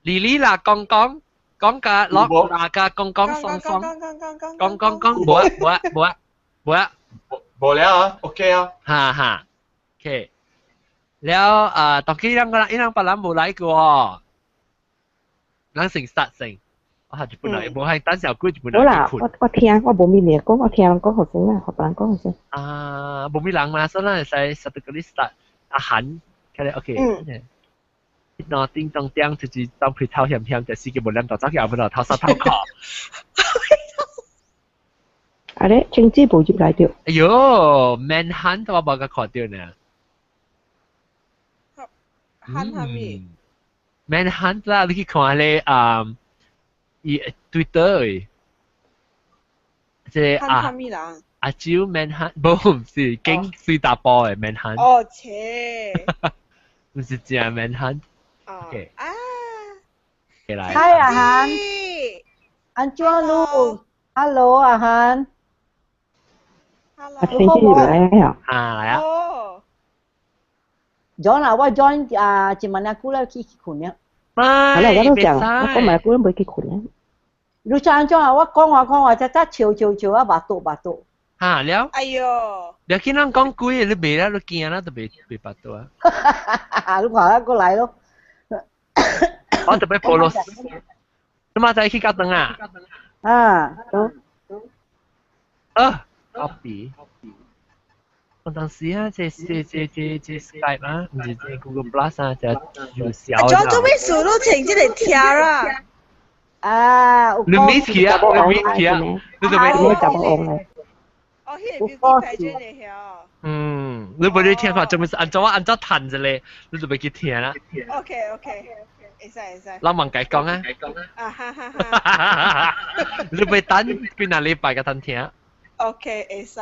莉莉啦，講講講甲落啦，甲講講雙雙，講講講，無啊無啊無啊無啊，無了啊，OK 啊，哈哈，OK。了啊，當佢人個伊人別人無來過，人先 start 先，啊，日本人無係等小鬼日本人。好啦，我聽，我無咪咪講，我聽人講好先啦，學別人講好先。啊，無咪人嘛，所以咱會使實得嗰啲 start 阿韓，睇咧 OK。嗯。那叮當當就是當佢頭險險，就是個無兩度走去後邊頭殺頭殼。啊咧，政治無入來著。哎喲，Manhunt 我無甲看著呢。漢蝦米？Manhunt 啦，你去看咧啊，伊 Twitter 即啊。漢蝦米人？阿蕉 Manhunt，無毋是經水大波的 Manhunt。哦，切。毋是正 Manhunt。OK。啊。來。 Hi 阿韓。安怎你？Hello 阿韓。 Hello。阿青子來啊。啊，來啊。 Join 啦，我 join 啊，一萬阿久咧去困了。好啦，我都講，我講埋久都未去困啊。你知按怎啊？我講話講話，才才笑笑笑啊，腹肚腹肚。嚇了？哎喲！你見人講鬼，你袂啦，你驚啦，都袂袂腹肚啊。你看啊，過來咯。我特別菠蘿，你媽仔去教堂啊？啊。啊，copy。我當時啊，這這這這這 Skype 啊，毋是這 Google Plus 啊，就有小。啊，做咩事都穿這個聽啦？啊，你 miss 去啊？你 miss 去啊？你做咩？你查某王咧？哦，彼個 beauty pageant 的曉。嗯，你無你聽看，做咩事？按怎我按怎彈一個，你就袂去聽啦。 OK OK，會使會使。咱問解講啊。啊哈哈哈。你袂等幾若禮拜個通聽。 OK，會使。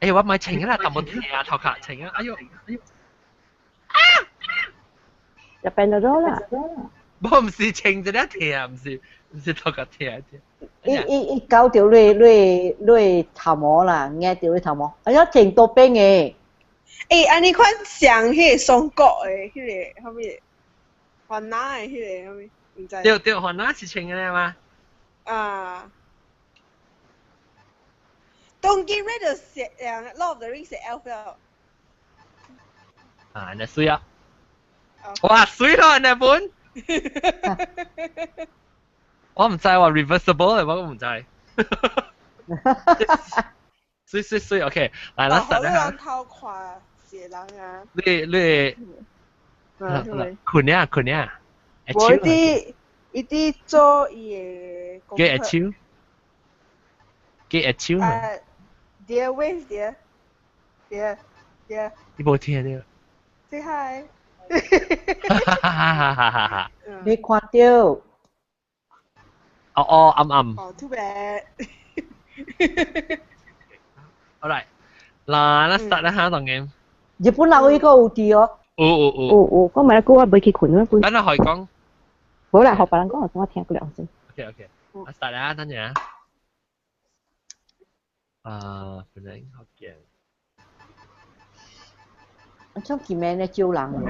欸，我買穿啊啦，淡薄疼啊，頭殼穿啊，哎喲，哎喲，啊！就變咗啦。無，毋是穿一個疼，毋是毋是頭殼疼。伊伊伊搞著你你你頭毛啦，壓著你頭毛，哎呀，穿多邊的。欸，按呢款像彼個雙國的，彼個啥物？雲南的彼個啥物？毋知。對對，雲南是穿的嗎？啊。當今咧就是《Lord of the Rings》elf 了。啊，那水啊！哇，水咯，那本。我毋知話 reversible 的，我毋知。水水水，OK，來，咱實咧。偷看一個人啊！你你，困啊困啊！我佇伊佇做伊的叫阿手，叫阿手嘛。 Dear wave dear dear dear，你無聽著？ Say hi。哈哈哈哈哈！你看著。哦哦，暗暗。哦，too bad。好來，嗱，咱 start 啦哈，當然。日本人有個有佇哦。有有有。有有，講埋句我袂去困啊。等下可以講。無啦，予別人講，我聽過了先。 OK OK，我 start 啦，等陣。啊，本來福建。像今暝咧招人。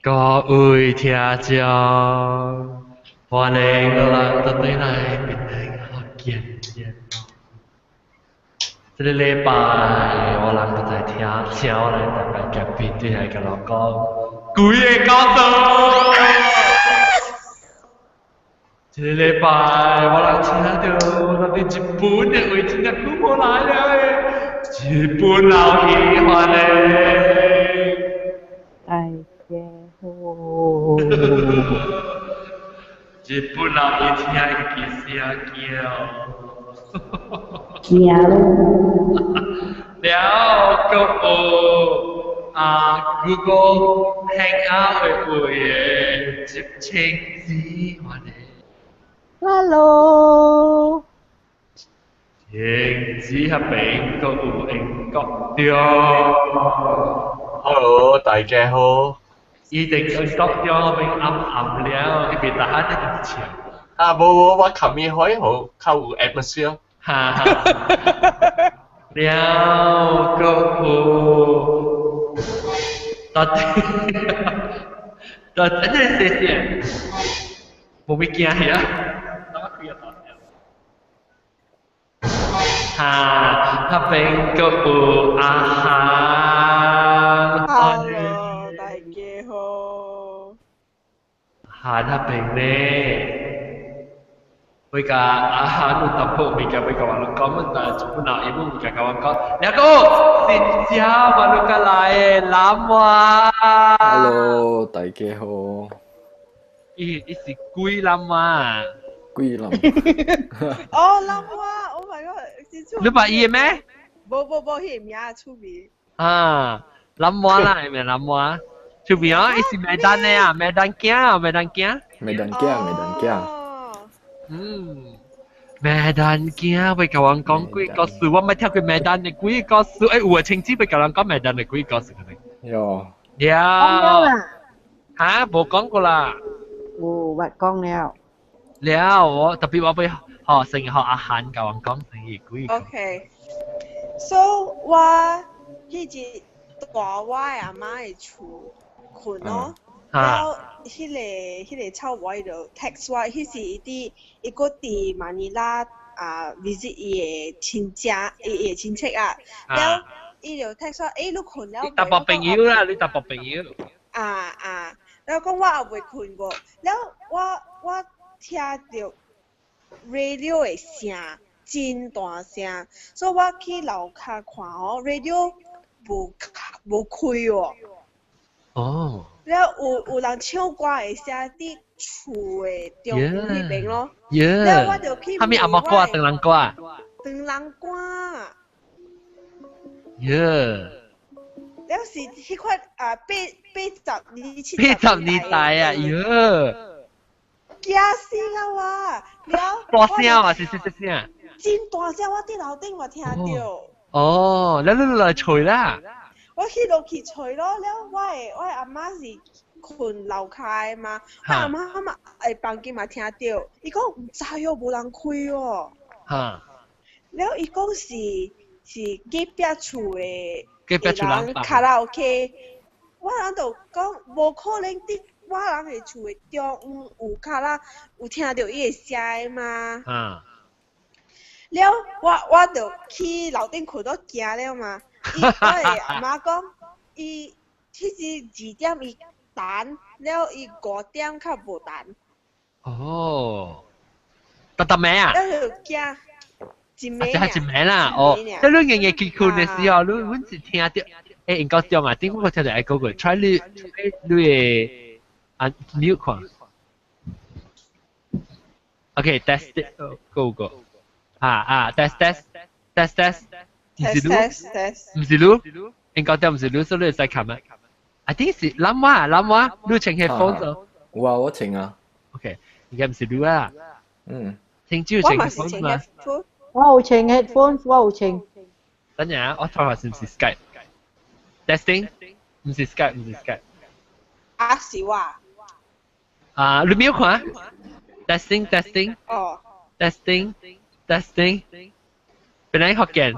各位聽眾，歡迎咱倒轉來檳城福建節目。這个禮拜我人閣再聽，請我來特別嘉賓對來共我講，幾个高度。這个禮拜我人請著咱佇日本的位真正久無來了的，日本老戲歡迎。哎呀，好。日本人伊聽會記聲叫。驚咯！了，閣有啊，Google Hangout 的位的青子歡迎。 Hello。青子彼邊閣有英國中。 Hello，大家好。伊定英國中邊暗暗了，伊袂逐漢咧直笑。啊，無無，我琴日開好較有 atmosphere。哈哈。了，閣有到底到真係謝謝，無物件去啊！哈，那邊個有阿哈。 Hello，大家好。哈，那邊呢？會甲阿哈有淡薄物件欲共我講，但全部拿英文物件共我講。兩個，新加馬路過來的南華。 Hello，大家好。伊是鬼南華。鬼南。哦，南華，Oh my god！你捌伊的咩？無無無，彼個名趣味。啊，南華啦，係咪南華？趣味啊！伊是梅丹的啊，梅丹囝啊，梅丹囝。梅丹囝，梅丹囝。嗯，梅丹囝欲共阮講幾個事，我捌聽過梅丹的幾個事，欸，有的親戚欲共人講梅丹的幾個事可能。有。有。講了啦。嚇，無講過啦。有捌講了。了，我特別我欲學成學阿韓共阮講成伊幾個。 OK，so 我彼日蹛我的阿媽的厝睏咯。了，彼個臭某伊就 text 我，彼時伊佇伊閣佇馬尼拉啊 visit 伊的親戚，伊的親戚啊。了，伊就 text 我，欸，你睏了未？你淡薄朋友啦，你淡薄朋友。啊啊，了講我猶未睏過，了我聽著 radio 的聲真大聲，所以我去樓跤看哦，radio 無開哦。哦。了有人唱歌的聲佇厝的中央彼邊咯。了我就去。啥物紅毛歌，唐人歌。唐人歌。耶。了是彼款啊，80年70 80年代啊，耶。驚死了我！了。大聲啊，是是是聲。真大聲，我佇樓頂嘛聽著。哦，了你落來揣啦。我去落去揣咯，了我的阿媽是睏樓跤的嘛，我阿媽嘛的房間嘛聽著，伊講毋知哦，無人開哦。了伊講是隔壁厝的隔壁厝人卡拉 OK，我人就講無可能佇我人的厝的中央有卡拉有聽著伊的聲的嘛。了我就去樓頂睏到驚了嘛。伊我的阿媽講，伊彼時2點伊彈，了伊5點較無彈。哦，逐逐暝啊？了就驚一暝。啊，一暝啦，哦，即你硬硬去睏的時候，你阮是聽著，欸，應該中啊，頂我聽著愛講過，try 你的啊 mute 看。OK，test go go。啊啊，test test test test。毋是你，毋是你，應該對毋是你，所以你會使撳啊。I think 是諗我諗我，你穿 headphone 咗。有啊，我穿啊。 OK，應該毋是你啊。嗯。聽朝穿 headphone 嘛？我有穿 headphone，我有穿。等陣啊，我睇下是毋是 Skype。Testing，毋是 Skype，毋是 Skype。啊，是我。啊，你沒有看？Testing testing。哦。 Testing testing。本來福建。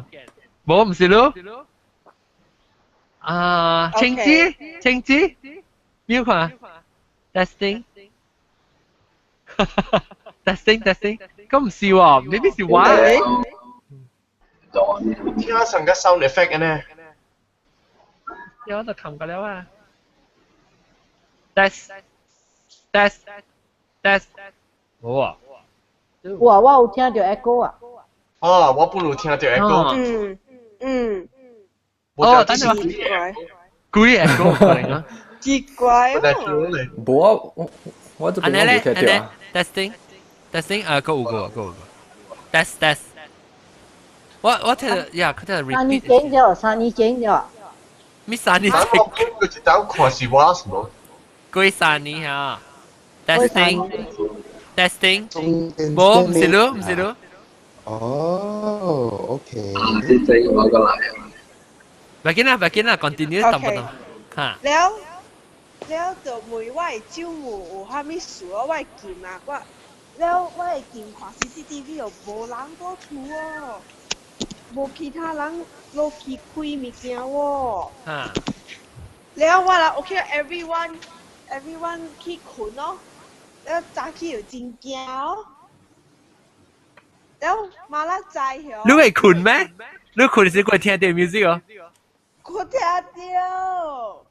無，毋是咯。啊，清子，清子，秒看，testing，testing testing，咁毋是喎，maybe 是我。聽上個 sound effect 呢？有就冚過了啊。test test test，無啊。有啊，我有聽著 echo 啊。哦，我本有聽著 echo。嗯。嗯，哦，等陣，鬼 echo 可能啊，奇怪哦。無啊，我這邊我無聽著啊。 Testing testing 啊，個有個個有個，test test。我聽呀，佢聽 repeat。 3年前咗，3年前咗。咩3年前？我一道看是我是無？幾3年嚇？Testing testing，無，毋是你，毋是你。哦，OK。這我過來啊。唔緊啦，唔緊啦，continue 得唔得？嚇。了了就問我的舅母有啥物事，我會撳啊，我了我會撳看 CCTV 又無人佇厝哦，無其他人落去開物件喎。嚇。了我啦，OK，everyone everyone 去睏咯，了早起又真驚哦。了媽啦知曉。你會睏咩？你睏時會聽到 music 哦？我聽到。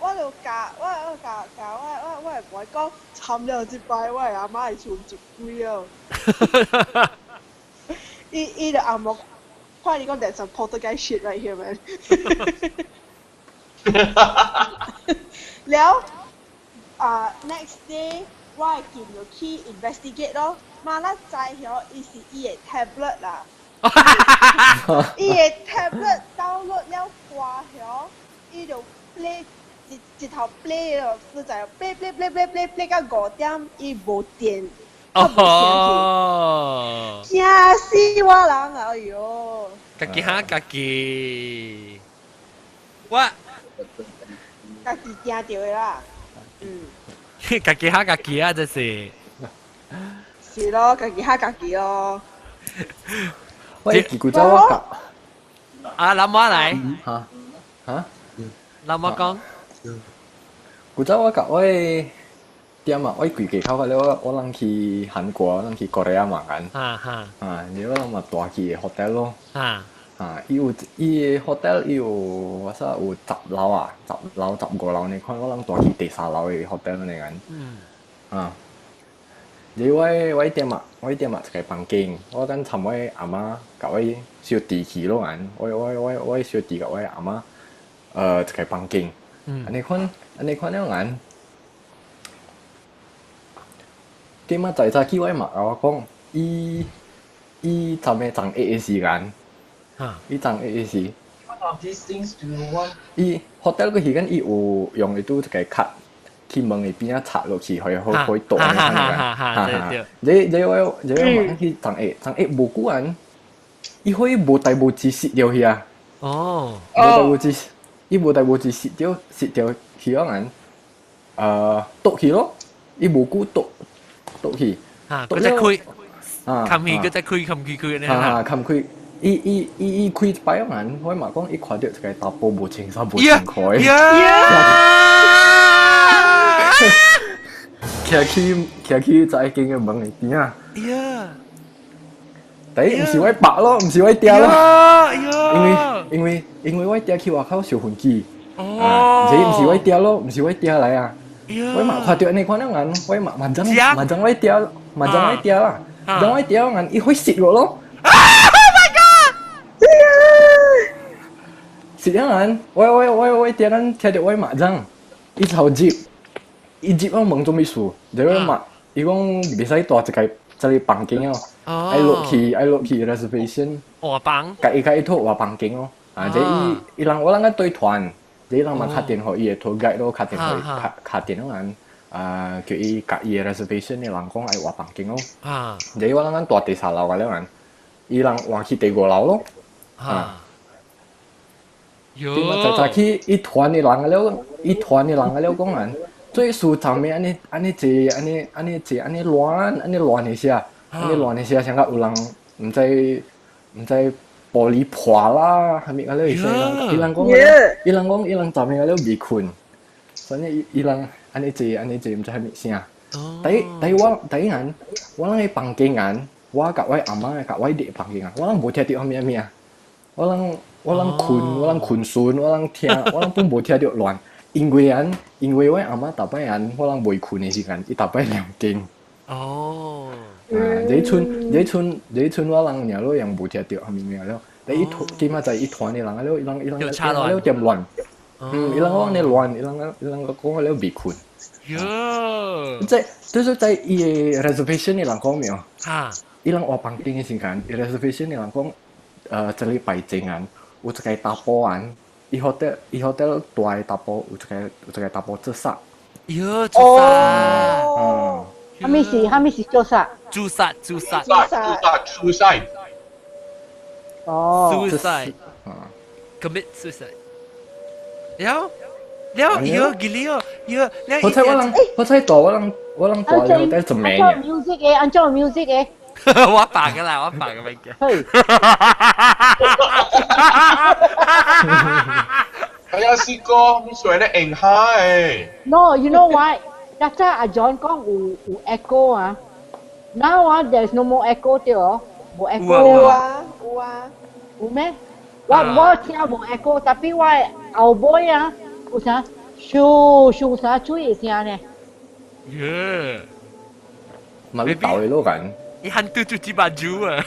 我就教我我教教我我我係同伊講，慘了這擺我的阿媽會厝一鬼哦。伊伊就阿母看你講 that's some poltergeist shit right here man 了啊 next day 我會見就去 investigate 咯，媽啦知曉伊是伊的 tablet 啦，伊的 tablet download 了歌曉，伊就 play 一一頭 play 咯，實在 play play play play play play 到5點，伊無電，哦，驚死我人啊！哎喲，家己哈家己，我家己驚著的啦，嗯。家己嚇家己啊！這是。是咯，家己嚇家己咯。喂，古早我講。啊，諗我來。嚇嚇。諗我講。古早我講我點啊？我規家口了，我我人去韓國，人去 Korea 嘛緊。啊哈。啊，你我人嘛帶去 hotel 咯。啊。啊，伊有伊 hotel 伊有我說有10樓啊，10樓15樓，你看我人帶去第三樓的 hotel 那間。嗯。啊。你我我點啊？我點啊一個房間，我等尋我阿媽佮我小弟去咯按，我我我我小弟佮我阿媽，一個房間。嗯。按呢款按呢款了按，點啊早早起我媽佮我講，伊伊昨暝昨下的時間。伊昨下的時。 What of these things do you want？伊 hotel 個時間伊有用伊拄一個卡。去門的邊仔插落去，可以可可以擋哈哈哈哈！對對。你你我你我問去昨下昨下無久按，伊可以無代無誌蝕掉去啊！哦，無代無誌，伊無代無誌蝕掉蝕掉去啊按，倒去咯，伊無久倒倒去。嚇！佢再開，冚去佢再開冚開開呢？嚇！冚開，伊伊伊伊開一擺按，我嘛講伊看到一個查埔無穿衫無穿褲。徛去徛去在間個門的邊仔。呀！第一毋是我白咯，毋是我嗲咯。因為因為因為我嗲去外口小飛機。哦。這毋是我嗲咯，毋是我嗲來啊。我嘛看著按呢款樣眼，我嘛嘛真嘛真我嗲，嘛真我嗲啦，真我嗲眼，伊會蝕我咯。 Oh my god！蝕樣眼，我我我我嗲咱聽著我嘛真，伊頭接。伊入我問做咩事？就我嘛，伊講袂使帶一個這個房間哦，愛落去愛落去 reservation。換房。共伊共伊托換房間哦，啊，這伊伊人我人個對團，這伊人嘛敲電話伊的 tour guide 咯，敲電話敲敲電話人，啊，叫伊共伊的 reservation 的人講愛換房間哦。啊。這我人個住第三樓個了人，伊人換去第五樓咯。啊。點啊？早早起一團的人了，一團的人了講人。最數上面按呢按呢坐按呢按呢坐按呢亂按呢亂一下，按呢亂一下，像個有人毋知毋知玻璃破啦，啥物個了，伊人講，伊人講伊人昨暝個了未睏，所以伊人按呢坐按呢坐毋知啥物聲。第第我第一眼，我人喺房間眼，我佮我阿媽佮我弟房間眼，我人無聽著啥物啥物啊，我人我人睏我人睏順，我人聽我人本無聽著亂。因為按，因為我阿媽逐擺按，我人未睏的時間，伊逐擺念經。哦。啊，這陣這陣這陣我人爾咯，樣無聽著啥物物了。但伊團起碼在伊團的人了，伊人伊人伊人了點亂。嗯，伊人講你亂，伊人伊人講了未睏。喲。這就是在伊的 reservation 的人講沒有？哈。伊人換房間的時間，伊 reservation 的人講，這禮拜前按有一個查埔按。伊 hotel 伊 hotel 大的查埔有一個有一個查埔自殺。喲，自殺。嗯。啥物是啥物是自殺？自殺自殺。自殺 suicide。哦。 suicide。commit suicide。了了，喲，記哩哦，喲，了。好彩我人，好彩大我人，我人大了得一暝。按怎 music 的？按怎 music 的？我扮嘅啦，我扮嘅物件。是講水咧用下誒。 No, you know why? 剛才阿 John 講有 echo 啊。Now 啊，there's no more echo 對哦，無 echo。有啊有啊。有咩？我聽無 echo，但係我後尾啊，有啥咻咻啥水的聲呢？耶！嘛你豆的咯緊。伊喊嘟嘟幾把豬啊！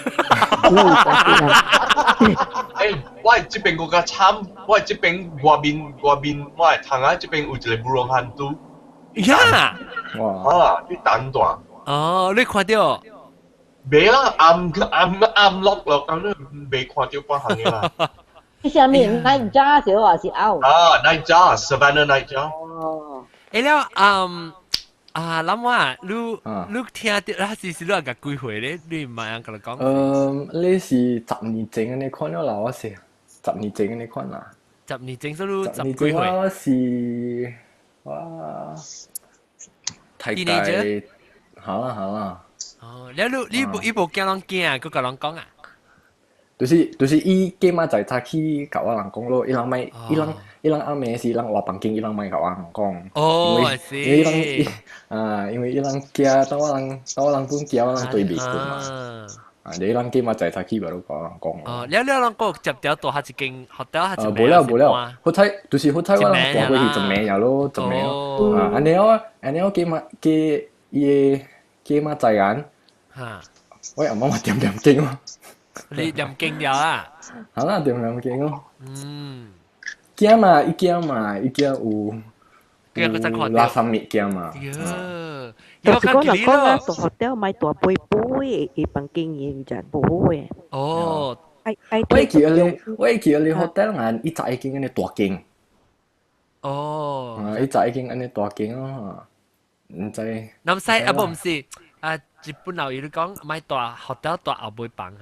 欸，我這邊閣較慘，我這邊外面我的窗仔這邊有一個布隆漢都。呀！哇！啊，你等段。哦，你看到？未啦，暗暗暗落落咁樣未看到半項嘅啦。你啥物 night jar 是還是 owl？啊，night jar，Savannah night jar。哦。欸了，啊，諗我，你聽到，那是你個幾歲咧？你唔係甲你講？嗯，你是10年前你看了啦，我是十年前你看啦。十年前，所以你十幾歲？我是我大概，好啦好啦。哦，你無驚人驚，閣共人講啊？就是伊起碼在早起共我人講咯，伊人莫伊人暗暝時人換房間，伊人莫共我人講。哦，因為伊人啊，因為伊人驚，當我人本驚，我人對面困嘛。啊，你人起碼在早起咪都共我人講。哦，了了，人閣接掉到下一間學掉下一無了無了，好彩就是好彩我人搬過去一暝咯，一暝咯。啊，按呢我按呢我起碼記伊個起碼在眼。嚇！我阿媽我點點經喎。你念經了啊？好啦，點念經哦。嗯。驚嘛，伊驚嘛，伊驚有有垃圾物件嘛。喲，就是講人講啊，大 hotel 買大杯杯，伊房間伊就無好嘅。哦。愛我會記得你 hotel 啊，伊早已經按呢大間。哦。啊，伊早已經按呢大間咯，毋知。南西啊，無毋是啊，日本老伊你講買大 hotel 大後尾房嚇。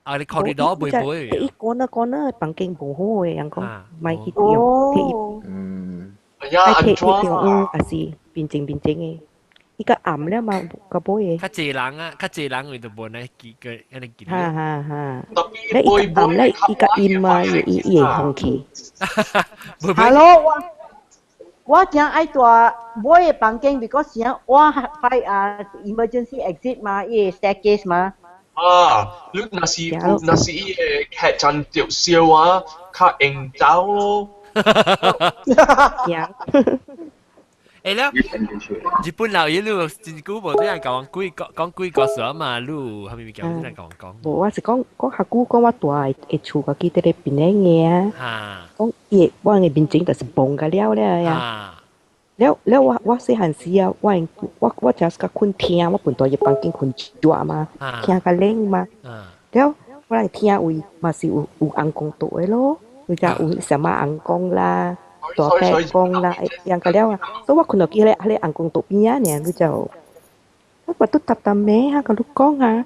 啊！你 corridor 背背。伊講啦講啦，房間無好嘅，人講莫去用，嗯。哎呀，愛摕去中央，也是變靜變靜嘅。伊較暗了嘛，較尾嘅。較濟人啊，較濟人伊就無呢記個按呢記。哈哈哈！你伊較暗咧，伊較陰嘛，伊會放棄。 Hello，我真愛蹛尾的房間，because 我開啊 emergency exit 嘛，伊個 staircase 嘛。啊！你若是伊個客棧著燒啊，較用走咯。欸了，日本老爺你有真久無對人講鬼講鬼故事啊嘛？你有啥物物件對人講講？無，我是講講較久，講我蹛的厝家己佇咧邊個啊。講伊我的面前就是崩甲了了呀。了了，我細漢時啊，我就是較睏廳，我本蹛入房間睏熱嘛，廳較冷嘛。了我來廳位嘛是有尪公蹛的咯，有只有啥物尪公啦、大伯公啦，樣個了啊。所以我睏落去彼個尪公蹛邊仔爾，你就我拄逐逐暝啊，共你講啊，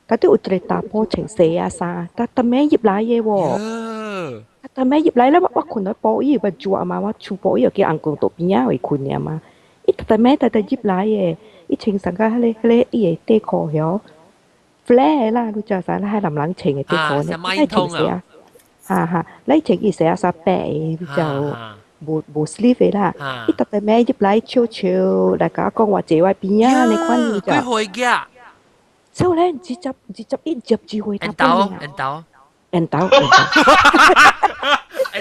到底有一個查埔穿西仔衫，逐逐暝入來的喎。逐暝入來了，我睏落布椅，我熱嘛，我厝布椅叫尪公蹛邊仔位睏爾嘛。伊逐逐暝逐逐入來的，伊穿上個彼個伊的短褲曉，flare 啦，你知啥？彼男人穿的短褲呢？伊穿西仔，哈哈，你穿伊西仔衫白的，你就無 sleeve 的啦。伊逐逐暝入來笑笑，來共我講話坐我邊仔，你款你就。幾歲囝？少年21歲。緣投緣投。緣投，緣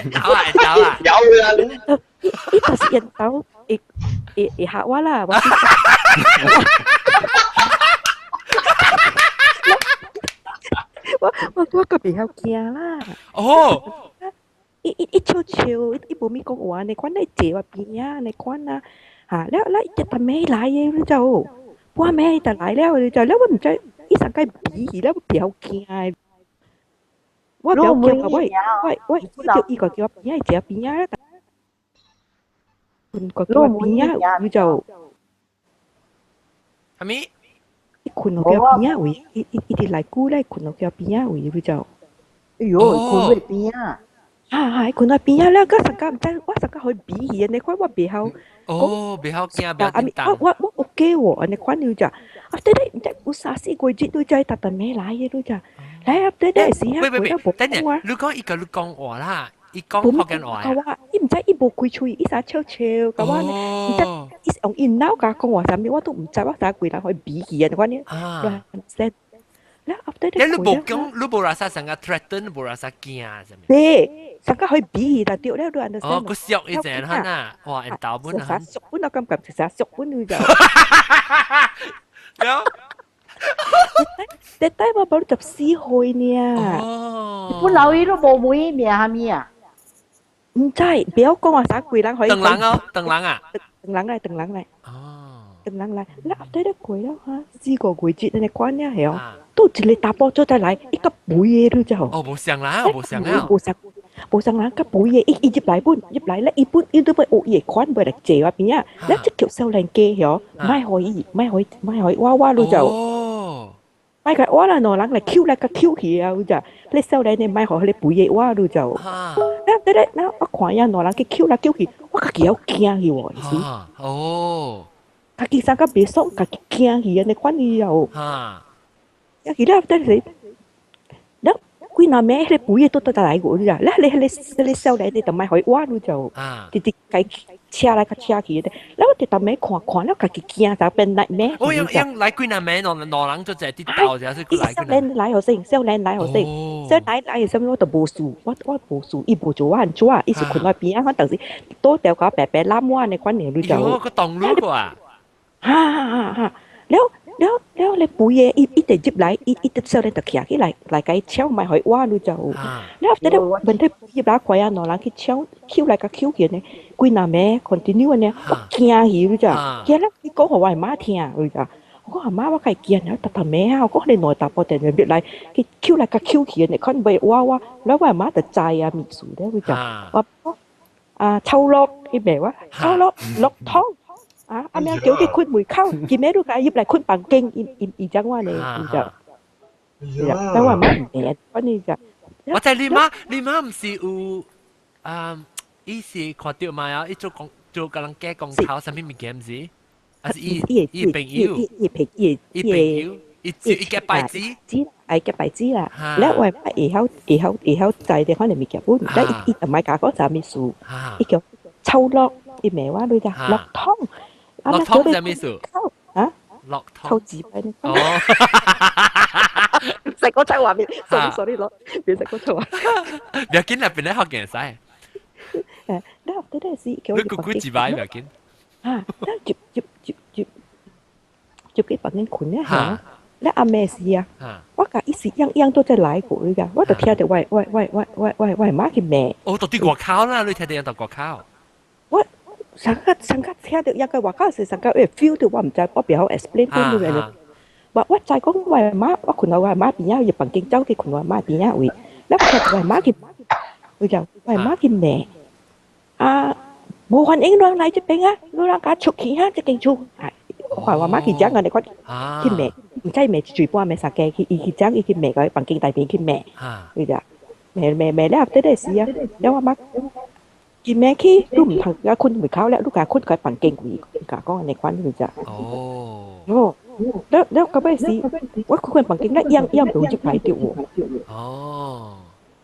投啊！緣投啊！有啊！伊就是緣投，會嚇我啦！我閣袂曉驚啦。哦。伊笑笑，伊無咪講話，你款你坐我邊仔，你款啊，嚇了了，伊逐暝來的，你就半暝就來了，你就了我毋知，伊上蓋鼻去了，我袂曉驚。我袂曉驚，我叫伊個叫我邊仔，坐邊仔，困個叫我邊仔，你就。啥物？伊睏落叫邊仔位，伊佇內久咧，睏落叫邊仔位，你就。哎喲，睏落邊仔。啊啊！睏落邊仔了，佮上較毋知，我上較予伊鼻去，按呢款我袂曉。哦，袂曉驚，袂曉啊，我 OK 喎，按呢款你就，啊，對對，毋知有三四個月你才逐逐暝來的，你就，來啊，對對是啊，喂喂喂，等陣，你講伊共你講話啦，伊講福建話。伊毋知知伊無開喙，伊啥笑笑，佮我呢，毋知伊是用伊腦共我講話啥物，我都毋知，我知規人可以比起啊，我呢，understand。แล้ว after 你你無講，你無拉啥成個 threaten，無拉啥驚啥物？對，成個可以比就對了，你 understand？哦，個笑一陣哈呐，哇，緣投本啊！熟本我感覺是啥熟本你就。了。你帶我把你14歲呢？哦。本老伊都無問伊名啥物啊？毋知，不要講話啥鬼人可以。鄧人哦，鄧人啊。鄧人來，鄧人來。哦。鄧人來，แล้ว after 咧過了哈，4個月節你關了係哦，都一個查埔做得來，一個肥的你知吼。哦，無相啦，無相啦。無相，無相人較肥的，伊伊入來本，入來咧，伊本伊都欲學伊的款，袂來坐我邊仔，咧這叫少年家嗬，莫予伊，莫予伊，莫予伊挖挖你就。哦。莫共挖啦，兩人來抾來共抾去啊，你就，你少年的莫予彼個肥的挖你就。咧咧，那我看遐兩人去抾來抾去，我家己會驚去喎，是。哦。家己感覺袂爽，家己驚去按呢款以後。啊。去了，等下，了幾若暝，彼個肥的都來過你知，咧咧咧咧少年的就莫予伊挖你就，直直共車來共車去的。了我逐暝看看了，家己驚就變內暝。我用用來幾若暝，兩兩人就坐佇鬥，就是來少年來予先，少年來予先，少年來啥物我都無事，我我無事，伊無做我按怎，伊是睏我邊仔，我當時倒掉共白白攬我按呢款爾，你就。喲，閣動你過啊！哈哈哈！了了了，你肥的伊伊直入來，伊伊直少年就徛起來來共伊搶，莫予伊挖你就。了後咧問題入來看啊，兩人去搶，抾來共抾去呢，幾若暝 continue 按呢，我驚去你知，驚了伊講予我的媽聽，你知。我講阿媽，我較會驚了，逐逐暝啊，我講你兩查埔定定入來去抾來共抾去呢，看袂挖我，了我的媽就知啊，物事了，你知。我啊臭落，伊罵我臭落落湯。啊！阿妹叫佢睏門口，今暝你共入來睏房間，伊伊伊講我呢，伊就，但我媽毋明，反正就。我知你媽，你媽毋是有啊？伊是看著嘛啊？伊做講做共人假講頭，啥物物件毋是？還是伊伊朋友？伊朋伊伊朋友，伊伊夾牌子，愛夾牌子啦。了我媽會曉會曉會曉知的，反正物件本，但伊伊就莫共講啥物事，伊叫臭落，伊罵我你知落湯。落湯啥物事？啊？落湯。臭字擺呢？哦。唔使講粗話面，sorry sorry 攞，別使講粗話。不要緊啦，本來學件使。誒，你學得是叫你咕咕字擺不要緊。啊，你入入入入入去房間睏咧嚇，你阿妹是啊，我共伊是樣樣都在來過㗎，我就聽著我我我我我我我媽去罵。哦，到佇外口啦，你聽著佇外口。我。上個上個聽著一個外口是上個會 feel 著我毋知，我袂曉 explain 俾你個。我我知講我媽，我睏佇我媽邊仔，入房間走去睏我媽邊仔位，了我聽著我媽去，我就我媽去罵，啊，無歡迎人來這邊啊，你人共出去哈，這間厝，啊，我看我媽去講按呢款去罵，毋知罵一嘴半罵三家去，伊去講伊去罵個房間內邊去罵，伊就罵罵罵了，得得是啊，了我媽。今暝去，你毋通共睏門口了，你共睏個房間位，共講按呢款你知？哦。哦，了了到尾是，我睏房間咧，樣樣無入來著喎。哦。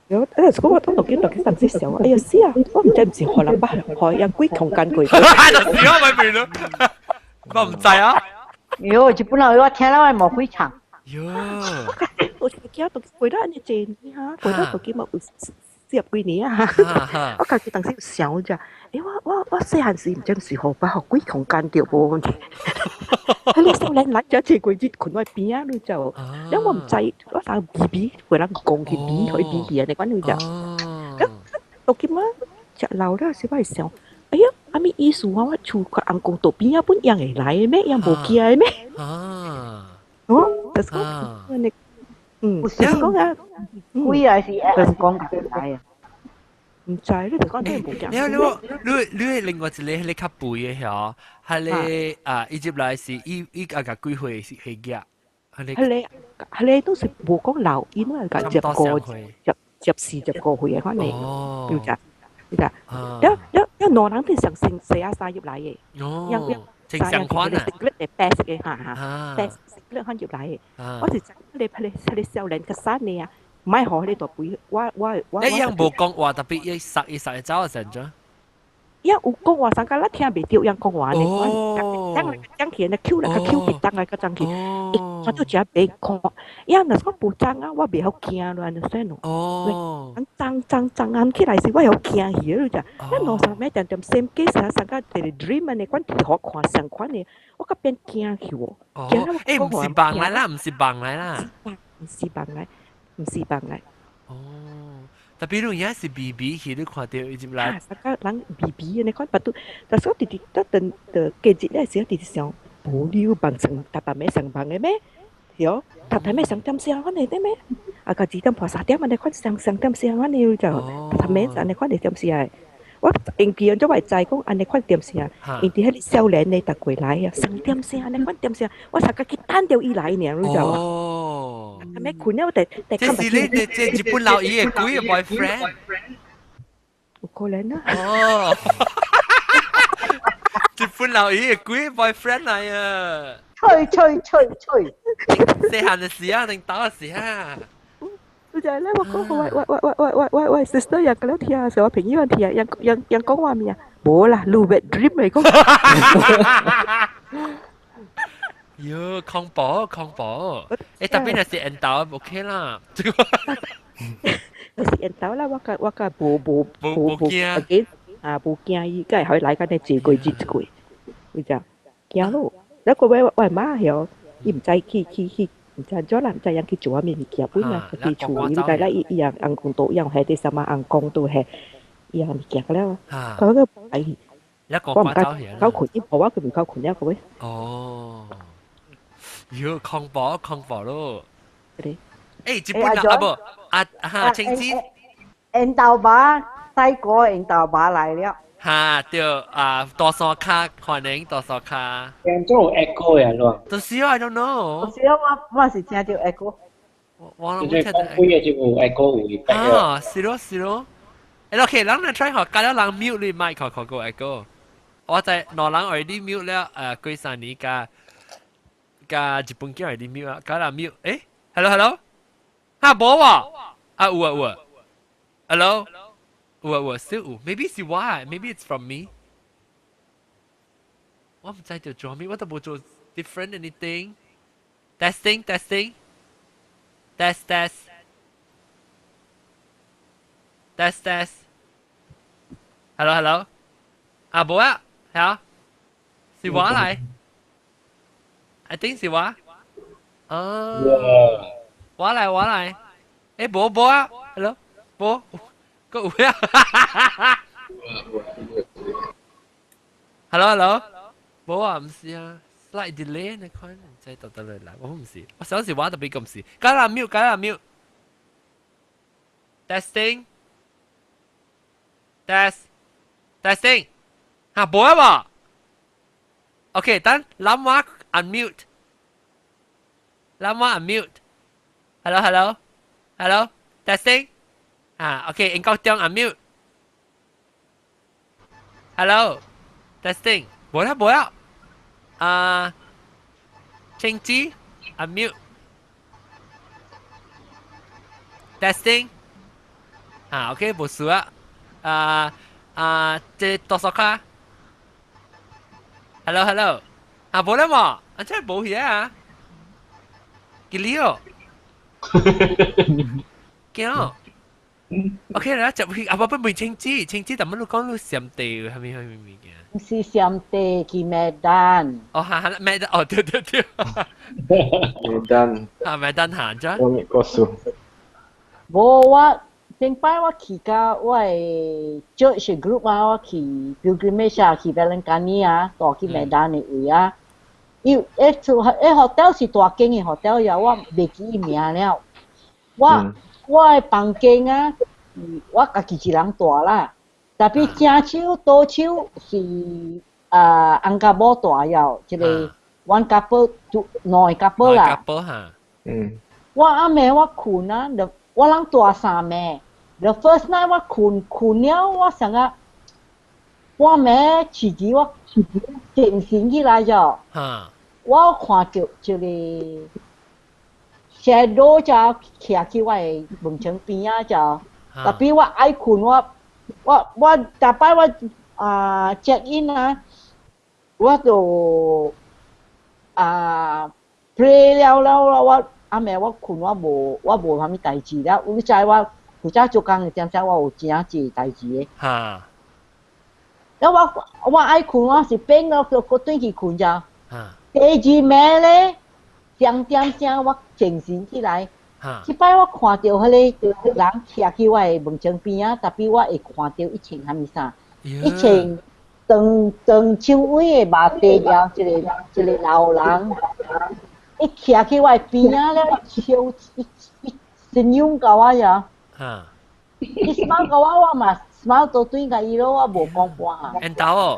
了，啊，是講我當當見當見當時想，哎呀死啊！我毋知毋是予人捌，予人鬼強姦過。就是我咪明咯，我毋知啊。喲，這本來我聽了我無會唱。喲。我驚到過了按呢濟年哈，過了到今嘛有40幾年啊！我家己當時有想者，欸，我我我細漢時毋知是予捌予鬼強姦著無？彼个少年來遮濟過日睏我邊仔，你知無？了我毋知，我啥比比，予人講去比，予伊比去按呢款你知？到今仔食老了時，我會想，哎呀，啥物意思啊？我厝個翁公桌邊仔本樣會來的咩？樣無驚的咩？哦，就是講，按呢，嗯，就是講啊，鬼還是翁公來啊？毋知你就講聽無驚。你你你另外一個彼個較肥的遐，彼個啊，伊入來是伊伊阿個幾歲是歲額？彼個彼個都是無講老，伊攏係個十個十十40個歲的款的，就只，就只。了了了，兩人佇上先四啊三入來的，哦，正相款啊，你白色的哈哈，白色你看入來的，我是彼個彼個彼個少年較瘦的啊。莫予彼個大肥，我我我。你樣無講話，特別伊殺伊殺會走成咗。伊有講話，上個咱聽袂著，伊講話呢，講講起那 Q 來個 Q 別當來個張去，伊看到只白看，伊若是講無髒啊，我袂曉驚咯，按怎咯？哦，髒髒髒按起來時，我會驚去咯，就，咱兩三暝點點 same case 啊，上個一個 dream 按呢款鐵看相款的，我較變驚去喎。哦，欸，毋是夢來啦，毋是夢來啦，毋是夢來，毋是夢來。哦。特別你而家是 BB 去，你看到伊入來。啊，個人 BB 你看，巴肚，但是我直直得等的過日咧時，直直想，無你有夢上，逐逐暝上夢的咩？對，逐逐暝上點聲款的對咩？啊，個2點半3點按呢款上上點聲款的就，逐逐暝按呢款的點聲。我因記咗會知講按呢款點聲，因佇彼個少年的逐過來啊，上點聲按呢款點聲，我實個去等著伊來爾，你知無？哦。咩困了？第第這是你這日本老爺的鬼 boyfriend？有可能啊。哦。日本老爺的鬼 boyfriend 來啊！吹吹吹吹。細漢的時啊，定打的時啊。就係咧，我講喂喂喂喂喂喂喂喂，sister 又咁樣聽，成我朋友聽，人人人講話咩啊？無啦，你 wet dream 嚟講。喲，恐怖恐怖！欸，特別若是緣投 OK 啦。若是緣投啦，我較無無無驚。啊，無驚伊，才會來甲你坐過日過，你知驚咯。那個我我媽曉，伊毋知去去去。毋知怎啦，毋知樣去做啥物物件，本來家己厝，伊知啦，伊伊樣翁公都樣係啲什麼翁公都係，伊樣物件了。佢個哎，我毋敢夠困，伊無我佢唔夠困了個喂。哦，喲，恐怖恐怖咯。對。欸，日本人啊無啊哈，青子。緣投爸，泰國緣投爸來了。哈，對啊，大山跤歡迎大山跤。聽做 echo 呀，咯。就是 I don't know。就是我我是聽著 echo。我我聽著。講幾個就有 echo 有啊，是咯是咯。欸，OK，咱來 try 下，加了人 mute 你麥看看個 echo。我知兩人 already mute 了，幾三年加加日本叫 already mute 啊，加人 mute，欸，hello hello，哈無喎，啊有啊有啊，hello。有啊有啊，still 有，maybe 是我，maybe it's from me。我毋知著做咩，我都無做 different anything。Testing testing test test test test。Hello hello，啊無啊，係啊，是我來，I think 是我。啊，我來我來，欸無無啊，hello，無。個有啊！Hello hello，無啊，毋是啊，slight delay 你看，唔知到倒來來，我毋是，我小時我特別咁是，加啦 mute，加啦 mute，testing test testing，嚇無啊無？OK，等諗我 unmute，諗我 unmute，hello hello hello testing。啊，OK，應該將 unmute。Hello，testing，無啦無啦。啊，青子 unmute。Testing，啊，OK，無事啊。啊啊，這多少卡？Hello，Hello，啊，無啦嘛，啊，真係無去啊。幾料？驚。OK 啦，就去啊！不不，問青子，青子，但乜你講你暹地係咪係咪物件？毋是暹地，去麥丹。哦，哈哈，麥丹，哦，對對對。麥丹。啊，麥丹行咗。我未過數。無我頂擺我去甲我的 church group 啊，我去 pilgrimage 啊，去 Velankanni 啊，帶去麥丹的位啊。伊迄厝彼 hotel 是大間的 hotel 呀，我袂記伊名了。我我的房間啊，我家己一人住啦。特別正手倒手是啊，翁佮某住了，一個 one couple 兩個 couple 啦。 couple 哈。我暗暝我睏啊，我人住三暝。The first night 我睏睏了，我想啊，半暝起起我精神起來咗。我看著一個 shadow 就徛去我的門床邊仔就，特別我愛睏我我我逐擺我啊 check in 啊，我就啊 pray 了了我暗暝我睏我無我無啥物代誌了，你知我負責做工的點鐘我有真濟代誌的。哈。了我我愛睏我是變了就閣轉去睏咋。第二暝咧，2點鐘我精神起來。這擺我看著彼个人徛去我的門窗邊仔，tapi 我會看著伊穿啥物衫，伊穿長長手尾的馬蹄了，一個一個老人，伊徛去我的邊仔了，笑伊伊形容共我呀，伊 smile 共我，我嘛 smile 倒轉共伊咯，我無講半項。緣投哦，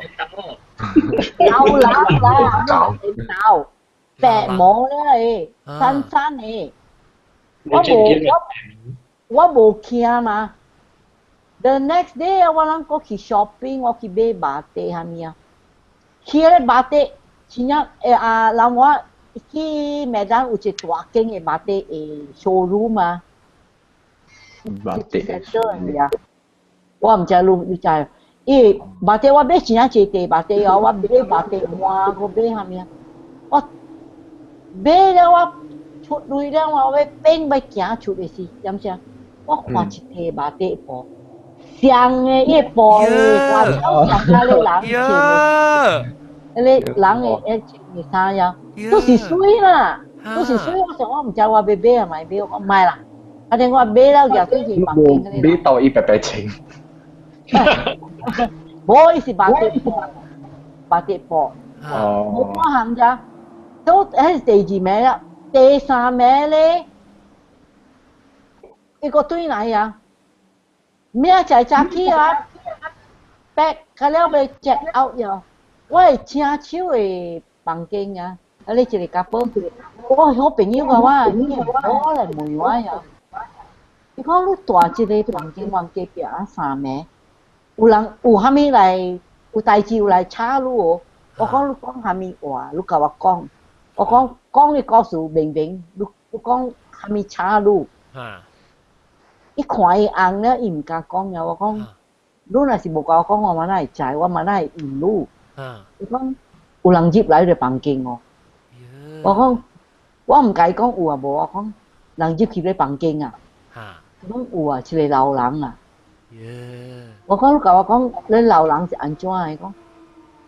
老人啦，緣投，白毛了的，瘦瘦的。我無我我無驚嘛。The next day 我人閣去 shopping，我去買馬蹄啥物啊？去彼个馬蹄，真正會啊，人我去麥當有一個大間的馬蹄的 showroom 啊。馬蹄。啊！我毋知你你知，因為馬蹄我買真正濟塊馬蹄哦，我買馬蹄碗，閣買啥物啊？我買了我。出來了，我欲變欲行出的時，點聲？我看一塊馬蹄布，雙的伊布的，外口上較咧人穿的，彼个人的彼穿的衫呀，都是媠啦，都是媠。我想我毋知我欲買啊，莫買，我莫啦。啊，等我買了舉轉去房間。買到伊白白穿。無，伊是馬蹄布，馬蹄布。哦。無半項咋？都彼是第二暝了。第三暝咧，伊閣轉來啊！明仔早起啊，pack 較了欲 check out 了，我的正手的房間啊，啊你一个 couple，我好朋友共我，伊無來問我呀。伊講你蹛這个房間往隔壁啊三暝，有人有啥物來有代誌有來吵你無？我講你講啥物話，你共我講。我講講的故事明明，你你講啥物吵你？伊看伊紅了，伊毋敢講了。我講，你若是無共我講，我嘛哪會知？我嘛哪會問你？伊講有人入來你的房間哦。我講我毋共伊講有啊無，我講人入去你房間啊。伊講有啊，一個老人啊。我講你共我講，你老人是按怎的？伊講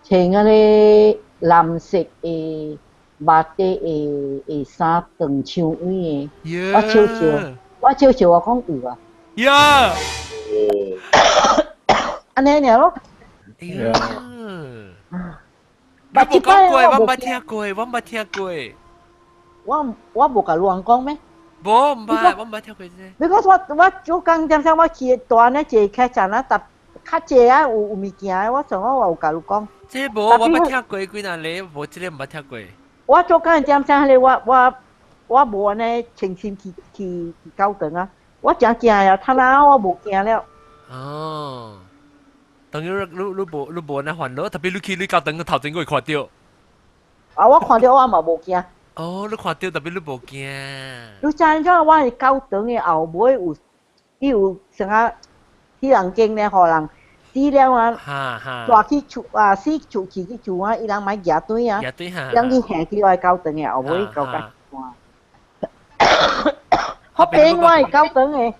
穿彼个藍色的。馬蹄的的衫長長尾的，我笑笑，我笑笑，我講有啊。呀！按呢爾咯。呀！你無講過，我毋捌聽過，我毋捌聽過。我我無共亂講咩？無，毋捌，我毋捌聽過這。你講我我做工點聲，我去蹛呢一個客棧啊，搭較濟啊有有物件，我想我有共你講。這無，我捌聽過幾若个，無這个毋捌聽過。我做工點聲，彼个我我我無按呢清心去去去教堂啊，我誠驚啊，他哪我無驚了。哦，當然你你無你無按呢煩惱，特別你去你教堂頭前閣會看著。啊，我看著我嘛無驚。哦，你看著特別你無驚。你知影我佇教堂的後尾有，伊有啥啊？彼人間咧，予人死了啊，帶去厝啊，死厝去去厝啊，伊人莫舉轉啊，人去行去我教堂的後尾到甲好邊我的教堂的，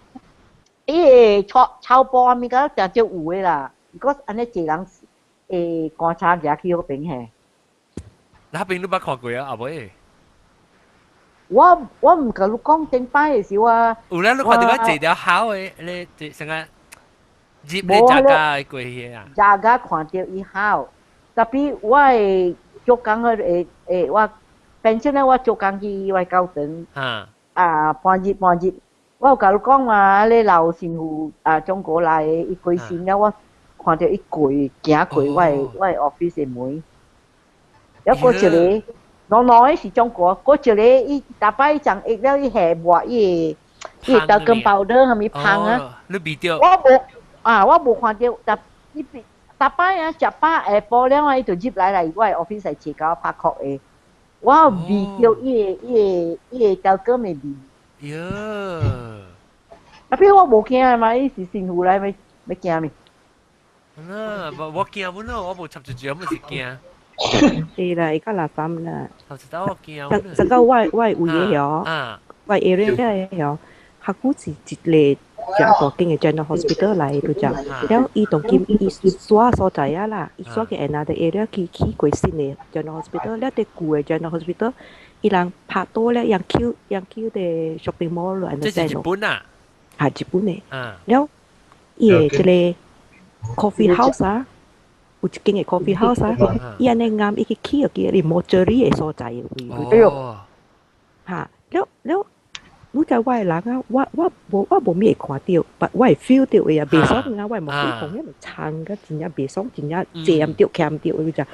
伊的草草埔啊物件誠少有的啦，如果按呢濟人會棺材舉去彼邊嘿。那邊你捌看過啊？後尾？我我毋共你講，頂擺的時我有咧，你看著我坐條好的，你坐啥個？入咧食家過去啊！食家看著伊好，特別我會做工去會會我，平常咧我做工去我教堂，啊半日半日，我有共你講啊，彼老神父啊中國來的，伊過身了，我看著伊過行過我的我的 office 的門，了閣一个，老老的是中國，閣一個伊逐擺伊從下了伊下抹伊的伊的 talcum powder 啥物香啊，你聞著？我無。啊！我無看著，逐伊逐擺啊，食飽下晡了啊，伊就入來來我的 office 來坐共我拍撲的。我聞著伊的伊的伊的 talcum 的味。喲！啊，比我無驚嘛，伊是神父來欲欲驚咩？啊，我驚本咯，我無插住住，我是驚。是啦，而家垃圾啦。頭一道我驚。上上個我有嘢嗬，我 area 嘅嗬，客戶是一個正大間嘅 general hospital 來就講，了伊當今伊刷所在啊啦，伊刷去 another area 去起過新嘅 general hospital，了佇舊嘅 general hospital，伊人拍多了，人 Q 人 Q 佇 shopping mall 咯，這是日本啊？係日本嘅。了伊嘅這個 coffee house 啊，有一間嘅 coffee house 啊，伊按呢啱伊去起個叫你 mortuary 嘅所在嘅位。哎喲！嚇，了了。你知我的人啊，我無咩會看著，但我會 feel 著的啊，袂爽啊，我會無去講，遐撐甲真正袂爽，真正坐毋著、徛毋著的就，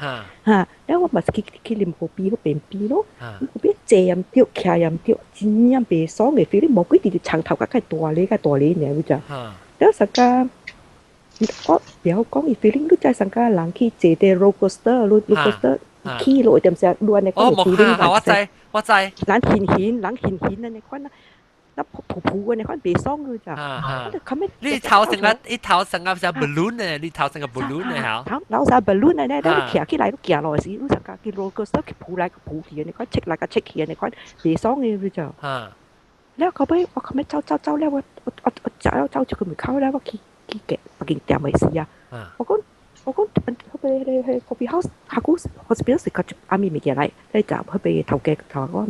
嚇，了我嘛是去啉咖啡，去便秘咯，咖啡坐毋著、徛毋著，真正袂爽的 feel，你無鬼直直撐頭殼較大咧，較大咧爾，你知？了實甲我不曉講伊 feeling，你知上甲人去坐佇 roller coaster，roller coaster 起落點時，你按呢款 feeling，我知我知，人輕輕，人輕輕按呢款啊。那噗噗噗嘅，款袂爽嘅咋？你頭成個，你頭成個像 balloon 呢？你頭成個 balloon 呢？嚇！頭頭成 balloon 呢？你徛起來，你行落時，你成個去 roller coaster 去撲來撲去，你款切來個切去，你款袂爽嘅你就。了後尾我後尾走走走了，我走了走出去門口了，我去去別間店嘅時啊。我講後尾迄個 coffee house 下久 hospital 是較暗暝物件來，你就後尾頭家頭講。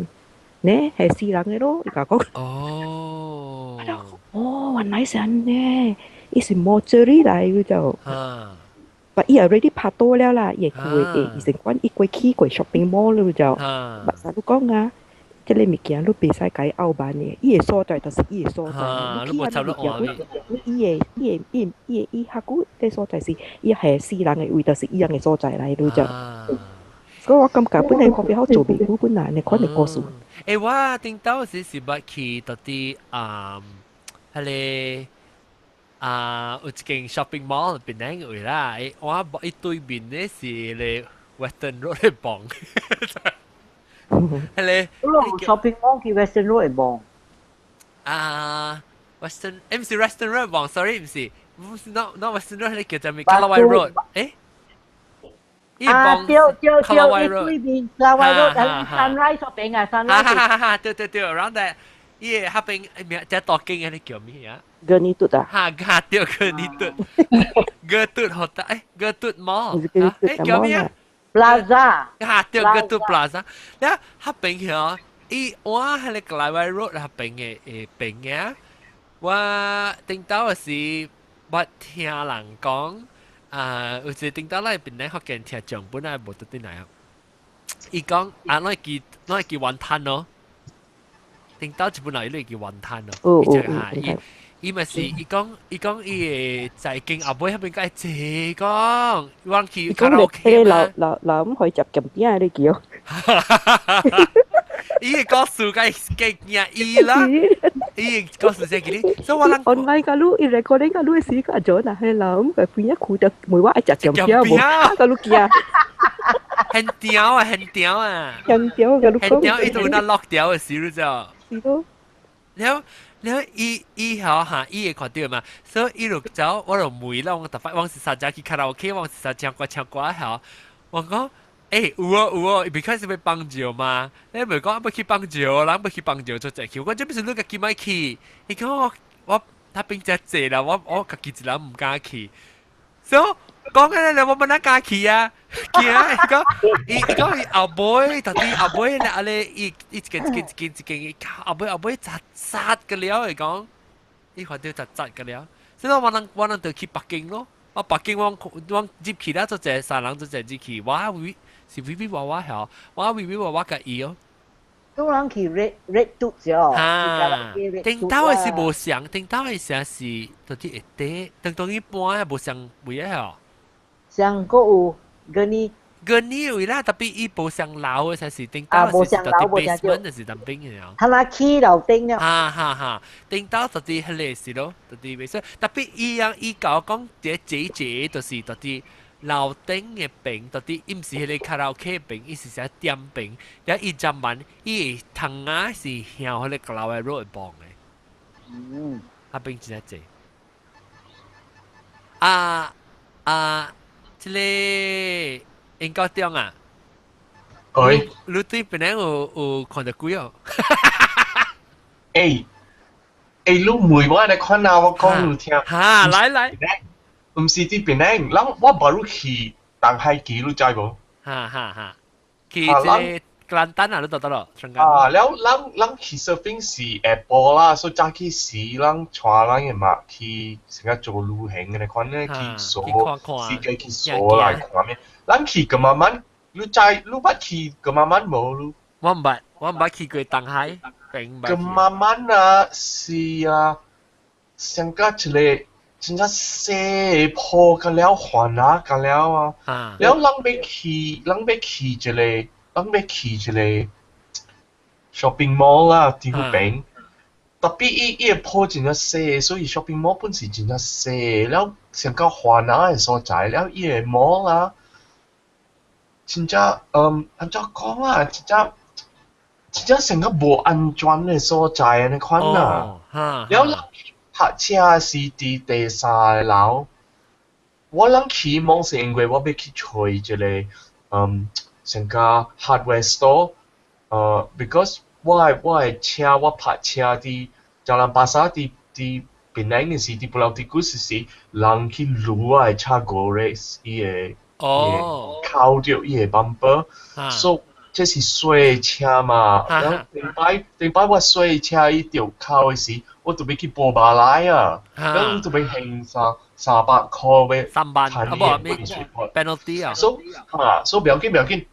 呢係死人嘅咯，伊共講。哦。哦，原來是按呢，伊是 mortuary 來嘅就。但伊 already 拍多了啦，伊舊嘅醫生館伊過去過 shopping mall 了就。目實你講啊，這個物件你袂使共伊拗慢的，伊的所在就是伊的所在。你無插落換伊的伊的伊伊伊下久這所在是伊係死人的位，就是伊人的所在來，你就。所以我感覺本來 coffee house 做袂久，本來呢款的故事。欸，我頂到時是捌去到佇啊，彼個啊有一間 shopping mall 檳城位啦，欸，我伊對面咧是個 Western Road 的房，彼個 shopping mall 叫 Western Road 的房。啊，Western，欸，毋是 Western Road 房，sorry，毋是，毋是 not Western Road，彼個叫做咩？Kelawai Road，欸？啊，對對對，伊對面 Kelawai Road，Sunrise 嗰邊啊，Sunrise。哈哈哈，對對對，around that，伊個彼邊名只大間的叫咩啊？ Gurney 啊。哈哈，對，Gurney 頓，Gurney 好大，欸，Gurney Mall，欸，叫咩啊？Plaza。哈，對，Gurney Plaza。了，彼邊遐，伊我彼個 Kelawai Road 彼邊的誒邊嘅，我頂到時捌聽人講。啊，有一個頂到來檳城福建聽講，本來無得佇來啊。伊講啊，咱會記咱會記雲吞咯。頂到一本來伊會記雲吞咯。伊就嚇伊，伊嘛是伊講伊講伊會在經後尾彼邊較會濟講，我去卡拉 OK 嘛。老老老毋可以食鹹餅你記哦。伊個故事該記驚伊啦，伊個故事寫記你，所以我人 online 甲你，伊 recording 甲你的時間做嗱，係老毋個邊一哭得問我愛食鹹餅無？甲你驚。很屌啊，很屌啊！很屌，甲你講。很屌，伊都那落掉的時你知道？是咯。了了，伊伊吼哈，伊會看著嘛，所以伊就走，我就問啦，我逐擺我是啥只去卡拉 OK，我是啥唱歌唱歌吼，我講。欸，有哦有哦，伊袂開始欲幫助嘛？你袂講欲去幫助，人欲去幫助做這去。我這不是你家己莫去？伊講我我彼邊遮濟啦，我家己一人毋敢去。所以講緊咧，我欲怎敢去啊？驚！伊講伊講伊後尾，到底後尾咧，阿咧伊伊一間一間一間一間，後尾後尾雜雜個了，伊講，伊看著雜雜個了。所以我人我人就去北京咯。我北京我我入去了，做這三人做這入去，我為。是微微娃娃曉，我微微娃娃佮伊哦。都人去 red red 嘟咗。啊，頂頭的是無相，頂頭的時是到底會底，當當一般也無相位的吼。上個有 Gurney。 Gurney 位啦，特別伊無上樓的才是頂頭是到底 basement 就是當邊的哦。他那起樓頂了。哈哈哈，頂頭到底彼個是咯，到底袂使，特別伊樣伊共我講，這姐姐就是到底。樓頂的邊，到底伊毋是彼個卡拉 OK 邊，伊是啥點邊？了伊針門，伊的窗仔是向彼個 Kelawai Road 望的。彼邊真濟。啊啊！啊，這個英國中啊，哎，你對檳城有看著鬼哦？欸欸，你問我你看啊，我講你聽。哈，來來。毋是佇檳城，咱我無去東海機，你知無？哈哈哈，去這個吉蘭丹啊，你到得咯？啊，了，咱去 surfing 是下晡啦，所以早起時咱帶咱的媽去成個做旅行的款咧，去掃，四界去掃來看咩？咱去噶慢慢，你知你捌去噶慢慢無？你？我毋捌，我毋捌去過東海，並毋捌。噶慢慢啊，是啊，上個一個真正細鋪個了環啊，個了啊，了咱欲去，咱欲去一個。咱欲去一個 shopping mall 啦，佇彼邊，特別伊个鋪真正細，所以 shopping mall 本是真正細，了上較繁華的所在，了伊個 mall 啊，真正按怎講啊，真正真正成個無安全的所在按呢款啊。了咱泊車是佇第三樓，我人去望是因為我欲去揣一個成個 hardware store，because 我的車我泊車佇 Jalan Pasar 佇檳城的時，佇 Pulau Tikus 時，人去擼我的車 goreng 伊個扣著伊個 bumper，所以這是細車嘛，了頂擺我細車伊著扣的時，我就欲去報馬來啊，了你就欲還300塊欲 3萬啊無咩 penalty 啊，所以哈，所以不要緊不要緊。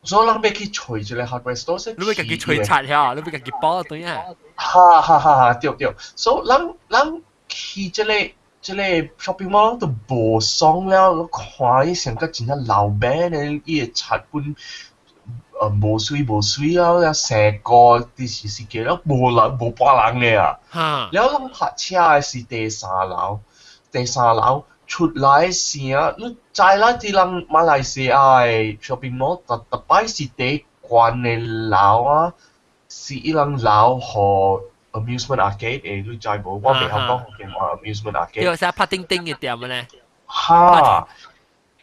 所以咱欲去揣一個 hardware store，你欲家己揣賊遐，你欲家己報對啊？哈哈哈哈，對對。所以咱去這個 shopping mall 都無爽了，你看伊成個真正老餅的，伊的賊本無媠無媠啊，了成個佇是是個了無人無半人的啊。了咱泊車的是第三樓，第三樓。出來聲，你知啦？佇人馬來西亞的 shopping mall，逐逐擺是第懸的樓啊，是伊人樓予 amusement arcade 的，你知無？我袂曉講福建話 amusement arcade。對，是拍叮叮的店咧。哈，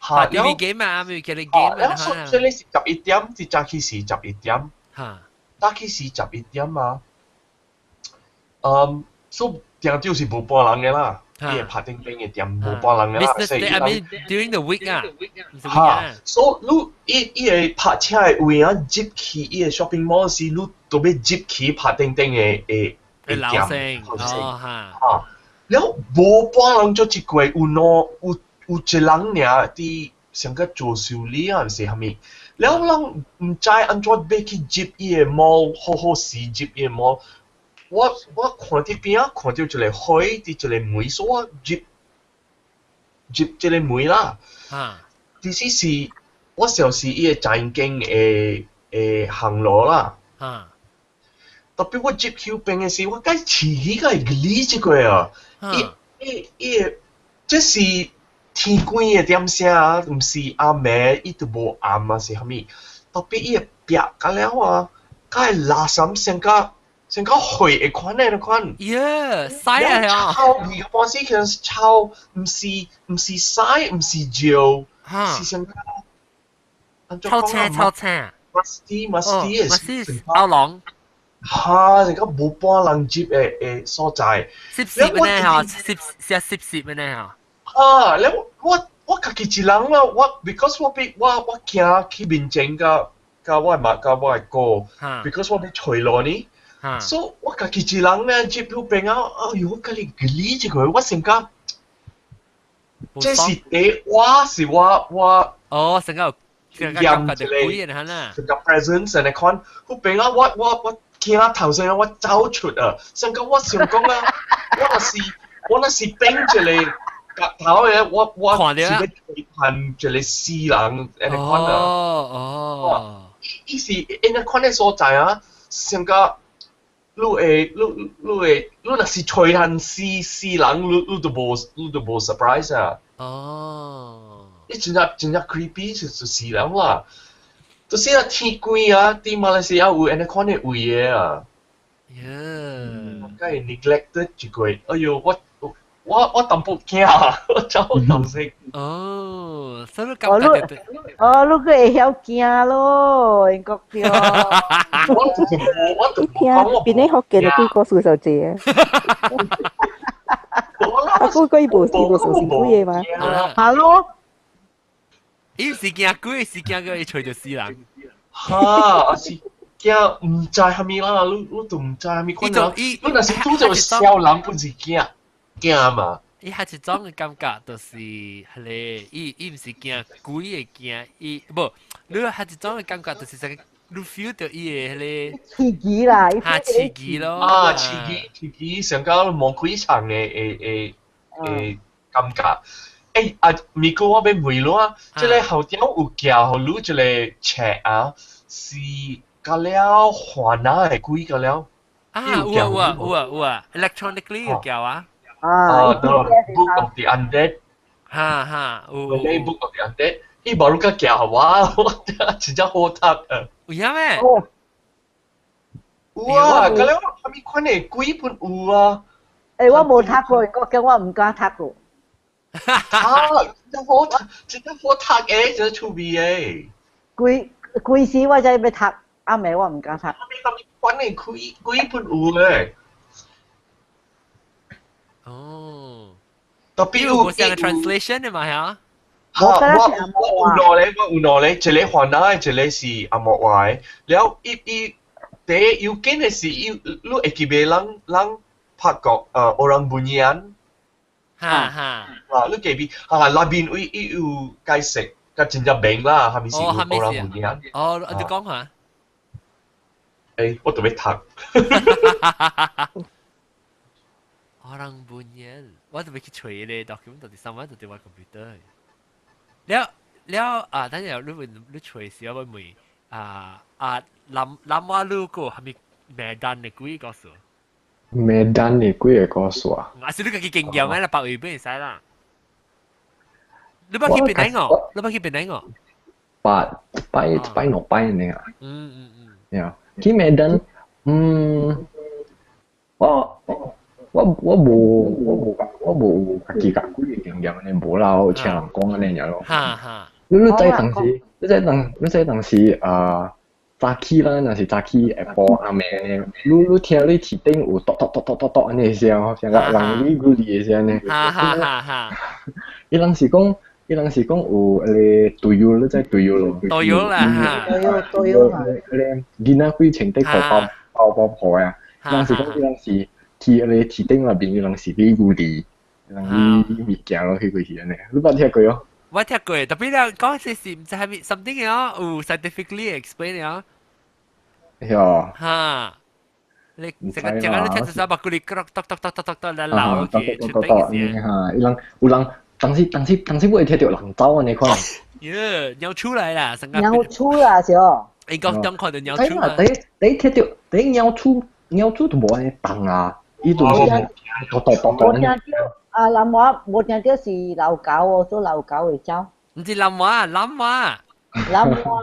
哈，TV game 啊，咪叫你 game 啊。所以是11點，佇早起時十一點。早起時十一點啊。所以定就是無半人的啦。伊會拍叮叮的店無半人的啦，所以 I mean during the week 啊。哈，所以你伊伊個泊車的位啊，入去伊個 shopping mall 時，你都欲入去拍叮叮的的店。哦哈。哈，了無半人做一過，有兩有一人爾佇上個做修理啊，毋是啥物。了人毋知按怎欲去入伊個 mall，好好勢入伊個 mall。我看佇邊仔看著一個火佇一個門，所以我入入這個門啦。其實是我想是伊個前景的行路啦。特別我入去邊的時，我該飼起個理這個啊。伊伊伊個這是天光的點聲啊，毋是暗暝，伊都無暗啊，是啥物？特別伊個壁甲了啊，佮垃圾成個。成個血的款的款。耶，屎啊！臭味個半死，其實是臭，毋是屎，毋是尿，是成個。臭青臭青。 Musty musty 的。歐龍。哈！成個無半人入的所在。濕濕的呢嗬，濕濕濕濕的呢嗬。哈！了我家己一人啦，我 because 我欲我驚去面前佮我的媽佮我的哥，because 我欲揣路呢。所以我家己一人咧入彼邊啊，哎喲，我家己理一個，我成個，這是第我是我哦，成個驗一個，成個 presence 來看，彼邊啊，我驚頭先我走出啊，成個我想講啊，我若是變一個角頭的，我是欲推翻一個死人，按呢款啊。哦哦，伊是按呢款的所在啊，成個。你會，你會，你若是揣番死死人，你都無 surprise 啊！哦，你真正真正 creepy 就死人啦！就是啊，天光啊，佇馬來西亞有按呢款的位的啊。耶！我會 neglected 一個，哎喲，我我淡薄驚，我走頭先。哦，所以感覺對。哦，你閣會曉驚咯，英國對。我你聽，邊個福建的鬼故事就這啊？啊，鬼鬼無是無相信鬼的嘛？係咯。伊是驚鬼，是驚個伊揣著死人。哈，啊是驚毋知蝦米啦，你都毋知蝦米款人。你若是拄著小人，本是驚驚嘛。伊係一種嘅感覺，就是彼个，伊毋是驚鬼會驚，伊無，你係一種嘅感覺，就是啥個，你 feel 到伊的彼个刺激啦，哈刺激咯，啊刺激刺激，上到魔鬼場的感覺。啊，咪過我欲問你啊，這个校長有寄予你一个冊啊，是甲了番仔的鬼甲了。啊，有啊有啊有啊有啊，electronically 有寄啊。啊，The Book of the Undead。哈哈，有。 The Book of the Undead，伊無你佮寄予我，我真正好讀啊。有影咩？有啊，甲了啥物款的鬼本有啊。我無讀過，我驚我毋敢讀過。啊，真好讀，真正好讀的，真趣味的。規規時我才欲讀，暗暝我毋敢讀。啥物款的鬼鬼本有咧？哦，特別有無像個 translation 的嘛嚇？哈，我有兩个，我有兩个，一个番仔的，一个是紅毛話的。了，伊伊第一要緊的是，伊你會記袂人拍過Orang Bunian？哈哈。啊，你記袂？啊，內面伊伊有解釋，較真正明啦，啥物是 Orang Bunian？哦，你講下。我特別讀。 Orang Bunian，我特別去揣咧 document 到底上萬到底我 computer。了了啊，等陣你問你揣時，我問啊啊，南南華路個係咪 Medan 的鬼故事？ Medan 的鬼个故事啊？啊，是你家己經驗啦，別位變會使啦。你捌去檳城哦？你捌去檳城哦？捌擺擺兩擺呢啊。呀，去 Medan，我無家己共鬼的經驗呢，無啦，我聽人講按呢爾咯。哈哈。你知當時啊，早起啦，若是早起下晡暗暝呢，你聽你天頂有篤篤篤篤篤篤按呢聲，像個人哩咕哩的聲呢。哈哈哈哈。伊人是講有彼个隊友，你知隊友咯？隊友啦，隊友隊友嘛。彼个囡仔規穿底褲包包包破啊，伊人是講伊人是去彼个天頂內面，伊人是哩咕哩，人哩物件咯，彼個是按呢，你捌聽過哦？我聽過，特別咧講這是毋知係咪 something 嘅哦，有 scientifically explain 嘅哦。係哈，你這個這個你聽住啥？把咕哩咕篤篤篤篤篤篤來鬧去，出頂先。哈，伊人有人當時我會聽著人走按呢款。耶，尿出來啦，成個。尿出啦，是哦。應該當看到尿出啦。第一聽著第一尿出尿出都無按呢動啊，伊就是篤篤篤篤。無聽著啊，南華無聽著是老狗哦，做老狗會走。毋是南華，南華。南華。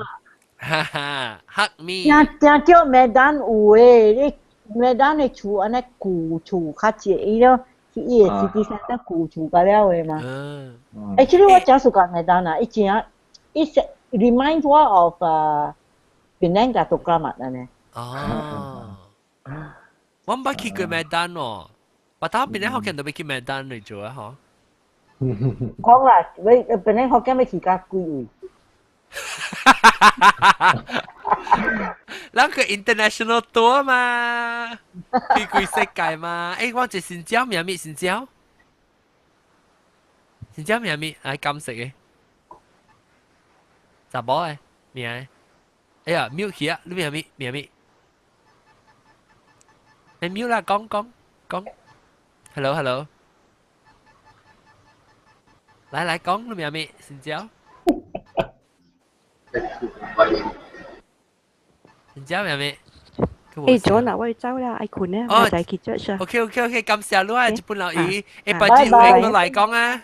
哈哈，黑面。聽聽著 Medan 有的，你 Medan 的厝按呢舊厝較濟，伊咯去伊的 city center 舊厝甲了的嘛。其實我真喜歡 Medan 啊，伊真伊 remind 我 of Penang 甲 Dato Keramat 按呢。哦。我毋捌去過 Medan 哦，我當檳城福建都欲去 Medan 來做啊，嗬。講啦，你檳城福建欲去到幾位？咱個 international tour 嘛，去規世界嘛。我一新椒名物新椒，新椒名物愛金色的，查某的名的。哎呀，mute 去啊！你名物名物？你 mute 啦，講講講。Hello hello，來來講，你名物新椒？新椒名物？ John 啊，我要走啦，愛睏咧，我再去 church 啊。 OK OK OK，感謝你啊，日本老姨，拜日有閒過來講啊。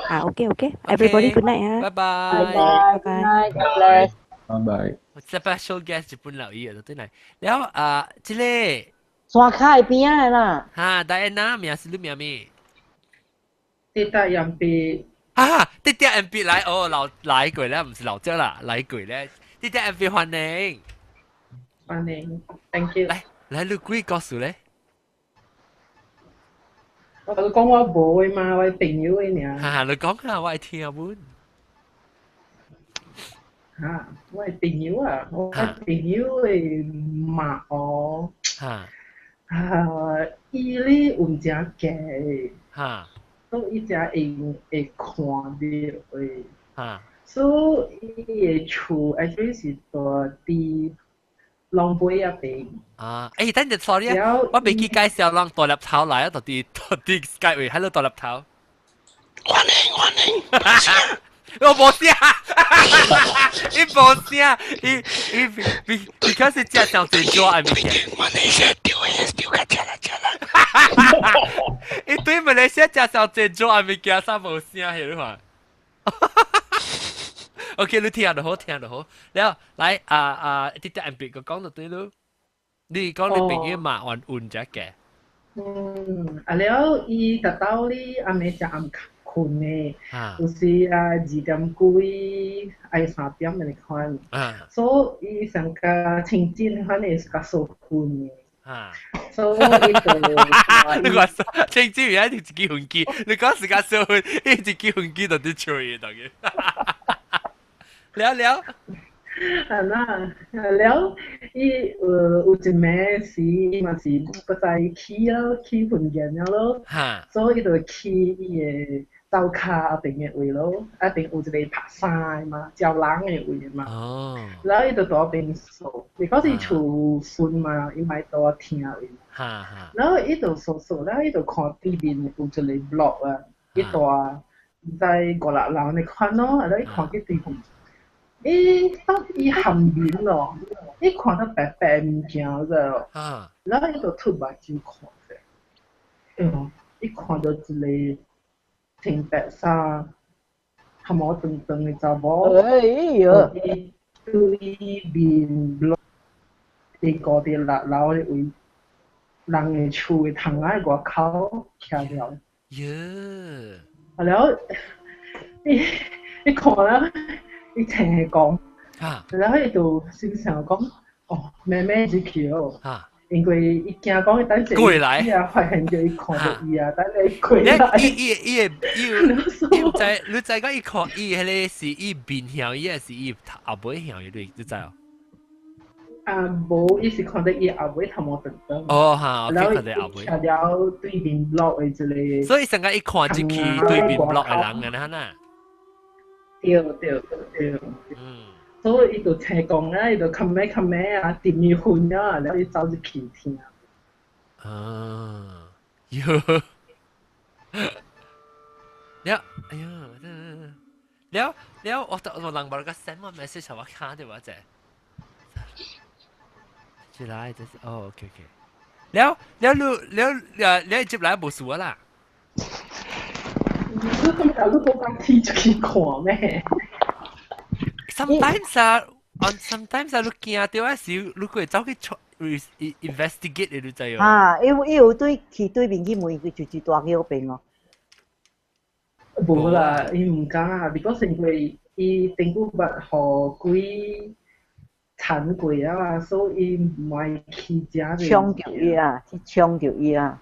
啊，OK OK，everybody good night 啊。拜拜。拜拜，God bless。拜拜。 Special guest 日本老姨啊，對來。了啊，這个山跤的邊仔啦。哈，戴安娜名是你名咩？滴答 M B 啊，滴答 M B 來哦，老來過咧，唔是老者啦，來過咧，滴答 M B 歡迎，歡迎，thank you。來來，你幾個故事咧？我講我無的嘛，我朋友的爾。哈，你講下，我愛聽本。嚇，我的朋友啊，我朋友的媽哦。嚇。啊，伊咧有誠假。嚇。所以伊才會會看著的。嚇。所以伊的厝 actually 是蹛佇龍尾仔邊。啊，欸，等陣，sorry 啊，我未記介紹人大粒頭來啊，到底到底 Skype 位，hello 大粒頭。歡迎歡迎。我無聲，伊無聲，伊伊比比開始食上最多的物件。馬來西亞丟也丟較吃啦吃啦。伊對馬來西亞食上最多的物件，啥無聲係你看。OK，你聽就好，聽就好。了，來啊啊，啲啲 M B 個講就對咯。你講你朋友嘛，還換隻嘅。嗯，啊了，伊達到哩暗暝食暗困的，有時啊2點幾愛3點的款，所以伊上較清真款的是較少困的。所以伊就你話清真而家一支飛機，你講時間少困，伊一支飛機就佇吹的，當然。了了。啊那了，伊有一暝時，伊嘛是閣再去咯，去訓練了咯，所以伊就去伊的灶跤後邊的位咯，後邊有一個拍衫的嘛，招人的位嘛。哦。然後伊就佇邊掃，你講是厝順嘛，伊嘛佇聽位。哈哈。然後伊就掃掃，然後伊就看對面有一個 block 啊，伊蹛毋知五六樓的款咯，然後伊看見對面。伊當伊含面咯，伊看到白白物件者，然後伊就凸目睭看者，哎喲，伊看到一個穿白衫、頭毛長長的查某，哎喲，伊對面落佇五佇六樓的位，人的厝的窗仔外口徛了。喲，啊了，伊伊看了。伊聽講，然後伊就心想講，哦，妹妹入去哦，因為伊驚講伊等陣伊啊發現著伊看著伊啊，等下過來。伊伊伊會伊伊毋知，你知講伊看伊彼個是伊面向伊，還是伊後尾向伊？你知哦？啊，無，伊是看著伊後尾頭毛長長。哦哈，然後看著後尾。徛了對面 block 的一個。所以成個伊看入去對面 block 的人按呢啦。對對對，所以伊就聽講啊，伊就較尾較尾啊，甜麵粉啊，然後伊走入去聽。啊，喲，了，哎呀，了了，我我人無個 send 我 message 我看到我者，出來就是哦，OK OK，了了你了了了接來無事啦。你感覺你無敢提出去看咩？Sometimes 啊，on sometimes 啊，你驚到啊時，你會走去 investigate 你知哦。啊，伊伊有對去對面去問佢住住大叫邊哦。無啦，伊毋敢啊，because 因為伊頂久捌予鬼纏過啊嘛，所以伊毋愛去遮。衝著伊啊，去衝著伊啊。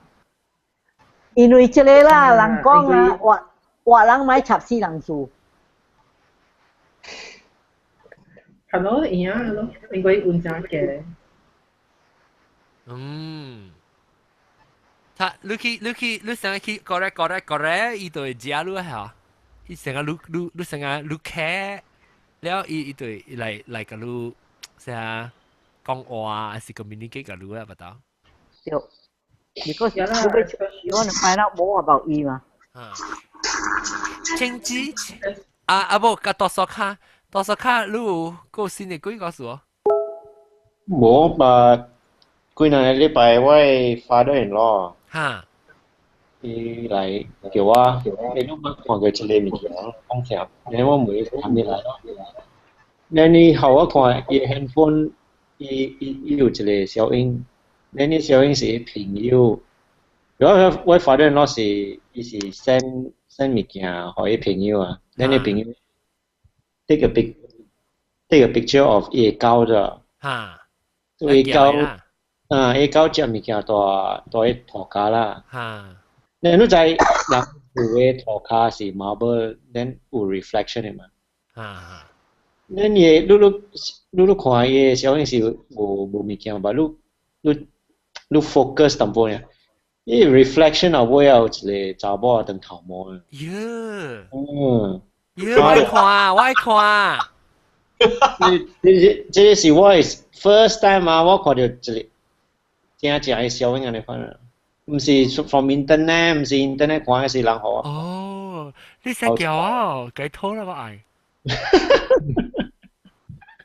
因為這個啦，人講啊，活活人莫插死人事。係咯，會咯，因為運真濟。嗯。他你去你去你成日去過來過來過來，伊就會食你嚇。伊成日你你你成日你企，了伊伊就會來來共你啥講話，還是 communicate 共你啊，不到。對。Because you you want to find out more about 伊嘛。啊。清子啊啊無，甲多數卡多數卡，你有夠新的幾個數？無吧，幾兩個禮拜我的 father in law 哈，伊來叫我，你攏捌看過這個物件，講啥？然後我問伊啥物來咯？然後你予我看伊 handphone，伊伊伊有一個小影，然後小影是伊朋友。我我 father in law 是伊是 send send 物件予伊朋友啊，咱伊朋友 take a picture of 伊个狗啫。所以狗啊，伊狗食物件蹛蹛佇塗跤啦。你你知人有的塗跤是 marble，咱有 reflection 的嘛？咱伊你看伊的小影是無物件吧？你 focus 淡薄爾，伊 reflection 後尾有一個查某長頭毛的。喲。喲，我愛看，我愛看。這是我的 first time 啊！我看著一個真正的小影按呢款啊，毋是 from internet，毋是 internet 看的是人予我。哦，你使叫我，解拖啦我愛。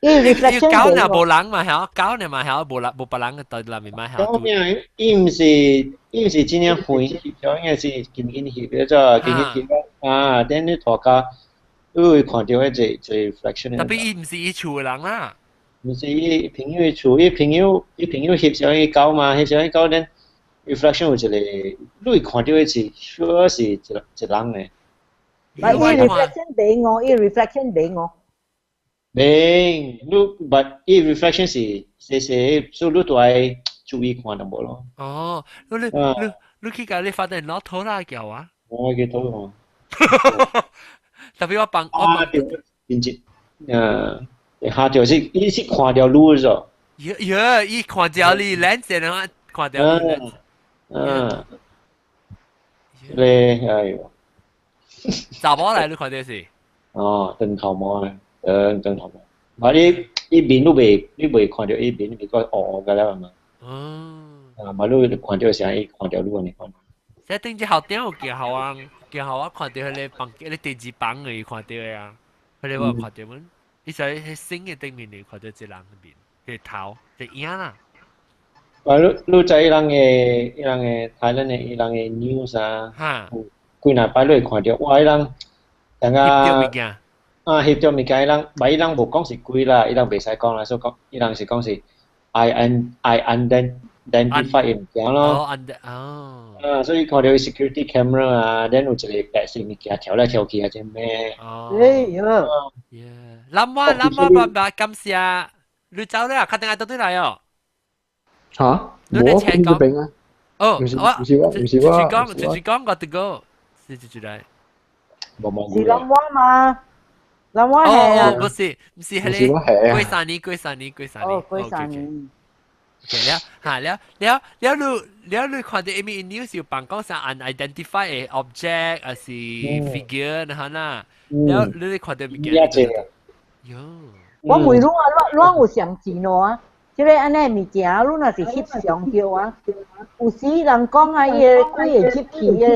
伊 reflection 狗若無人嘛曉，狗若嘛曉，無人無別人嘅對內面嘛曉。狗命，伊毋是真正遠翕，應該是近近翕，叫做近近翕啊。等你塗跤，你會看著彼個一個 reflection。 Tapi 伊毋是伊厝的人啦。毋是伊朋友的厝，伊朋友翕相伊狗嘛，翕相伊狗咧，reflection 有一個，你會看著彼是 sure 是一一人的。伊 reflection 俾我，伊 reflection 俾我。明，你 but 伊 reflection 是細細，所以你都愛注意看淡薄咯。哦，你去共你發現攞拖啦叫啊？我記得喎。 Tapi 我幫變節，下就是伊是看著你咗。喲喲，伊看著你，靚仔啊，看著你。嗯。咧，哎喲。查某來你看著是？哦，長頭毛咧，長頭毛。啊，你伊面你未看著伊面，比較烏烏個了嘛。啊，嘛你看著啥？伊看著你按呢款。這頂隻校長有叫校啊，叫校我看著彼個房，彼個電子房的看著的啊，彼個我有看著阮，伊在彼新的頂面就看著一個人的面，一個頭，一個影啦。啊，你知伊人的伊人的台灣的伊人的 news 啊？幾若擺你會看著，哇！伊人等下物件啊，翕著物件，伊人，嘛伊人無講是鬼啦，伊人袂使講啦，所以講伊人是講是 I unidentified 物件咯。哦，哦。啊，所以看著 security camera 啊，then 有一個白色物件跳來跳去啊，這咩？哦。哎喲。諗我諗我爸爸感謝，你走啦，確定愛倒轉來哦。嚇？你咧請講。邊啊？哦，唔是唔是我，唔是我。講，就是講我得個，是就是來。是諗我嘛？諗我係啊。哦，不是，唔是係你，過三年，過三年，過三年。哦，過三年。了，嚇了了了，你了你看到啥物 news 有放講啥 unidentified object 還是 figure 那啦？了你看到物件？喲。我問你啊，你有相信喏啊？這个按呢物件，你若是翕相著啊，有時人講啊，伊个鬼會入去彼个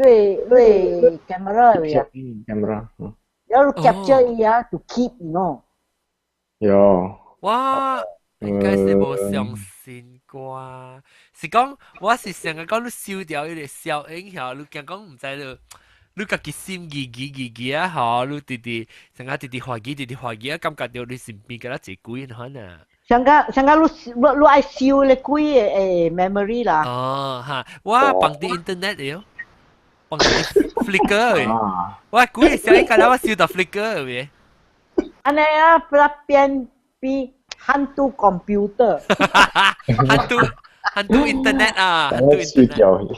你 camera 位啊？嗯，camera。了你 capture 伊啊，就 keep 喏。有。我應該是無相信啩，是講我是成日講你收掉伊個效應曉，你驚講毋知你。你家己心疑疑疑疑啊，吼！你直直成日直直懷疑，直直懷疑啊，感覺著你身邊敢若一鬼款啊。上個上個你愛收咧鬼的memory 啦。哦，哈！我放佇 internet 的喲，放佇 Flickr 的。我鬼聲敢若我收到 Flickr 的。按呢啊，變變hantu computer。 hantu hantu internet 啊，hantu internet。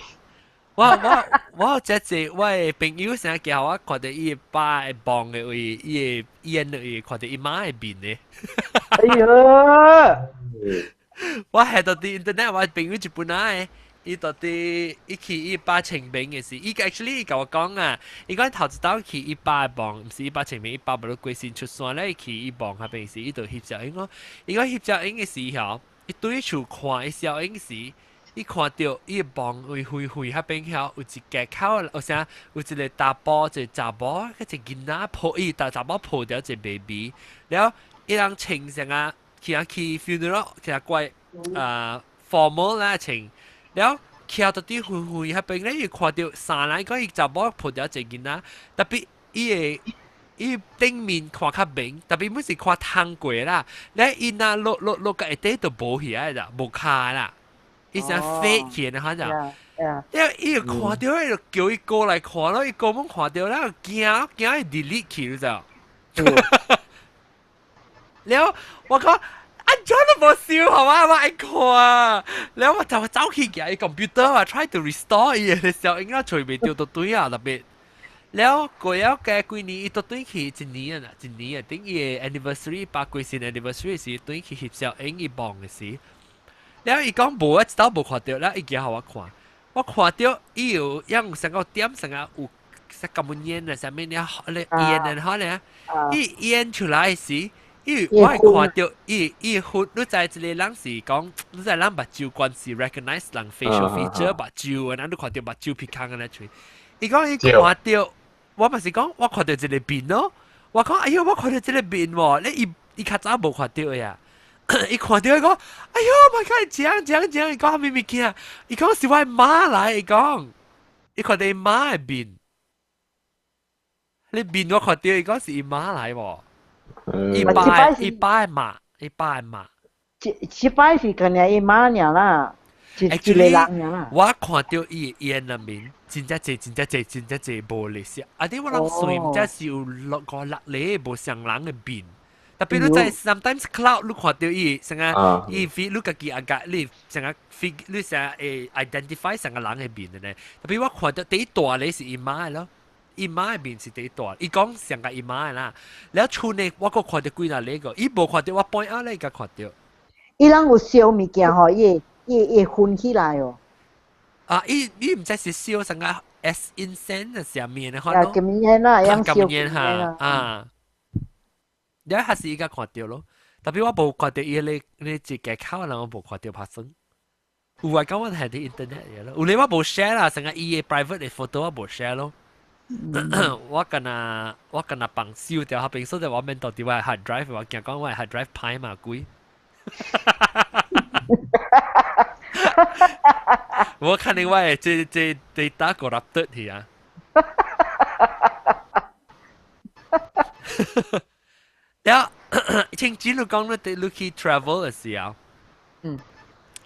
我這次我的朋友成日叫我看著伊的爸的墓的位，伊的煙的位，看著伊媽的面的。哎喲！我係到佇 internet，我朋友一本來的，伊到佇伊去伊爸清明的時，伊 actually 伊共我講啊，伊講頭一擺去伊爸的墓，毋是伊爸清明，伊爸無咧過身出山咧，伊去伊墓彼邊時，伊就翕照影講，伊講翕照影的時候，伊對厝看伊照影時。伊看著伊墓位遠遠彼邊遐有一個口，有啥有一個查埔，一個查某，一個囡仔抱伊，查查某抱著一個 baby，了伊人穿啥啊？去啊去 funeral，去啊怪啊 formal 啦穿，了徛到佇遠遠彼邊咧，伊看著三人講伊查某抱著一個囡仔，tapi 伊的伊頂面看較明，tapi 每是看通過啦，咧伊若落落落個下底就無起來啦，無跤啦。伊成飛起來，好像。因為伊看到，伊就叫伊過來看咯，伊哥們看到了，驚驚伊 delete 去，你知無？了我講。安怎都無燒，好嘛？我愛看，了我就走去舉伊 computer 啊，try to restore 伊的時候，應該隨袂著就對啊，特別。了過了加幾年，伊都轉去一年啊，一年啊，等伊的 anniversary 百幾歲 anniversary 時，轉去翕相影伊望的時。了伊講無，我一道無看著，了伊舉予我看，我看著伊有樣成個點成個有啥咁煙啊，啥物了，咧煙啊，可能伊煙出來時。伊我會看著伊伊血，你知一個人是講，你知人目睭關係 recognize 人 facial feature 目睭，啊，你看著目睭鼻孔按呢喙。伊講伊看著，我嘛是講我看著一個面咯。我講哎喲，我看著這個面喎，你伊伊較早無看著呀。伊看著伊講，哎喲，my God，這樣這樣這樣，伊講啥物物件？伊講是我媽來，伊講，伊看著伊媽的面，你面我看著伊講是伊媽來無？伊爸伊爸的媽，伊爸的媽。這這擺是近日伊媽爾啦，一一個人爾啦。我看著伊煙入面，真正濟，真正濟，真正濟無歷史。啊！啲我諗算，毋知是有六個六個無相人的面。特別你在 sometimes cloud 你看著伊成個伊 feel 你家己啊個你成個 fig 你成個會 identify 成個人的面的呢。特別我看著第一大咧是伊媽的咯。伊媽的面是第一大，伊講上個伊媽的啦。了厝內我閣看著幾若個，伊無看著我 point out 咧，伊才看著。伊人有燒物件吼，伊伊會熏起來哦。啊，伊伊毋知是燒啥個 S incense 的啥物的，可能。啊，禁煙啦，樣燒禁煙哈啊。了還是伊才看著咯，特別我無看著伊咧咧一個口人，我無看著發生。有啊，講我係佇 internet 嘅咯，有咧我無 share 啦，成個伊的 private 的 photo 我無 share 咯。我敢若我敢若放手掉，彼邊所在我免到佇我 hard drive，我驚講我 hard drive 歹嘛鬼。我看你我的這這 data corrupted 去啊。了，前幾你講你你去 travel 的時候，嗯，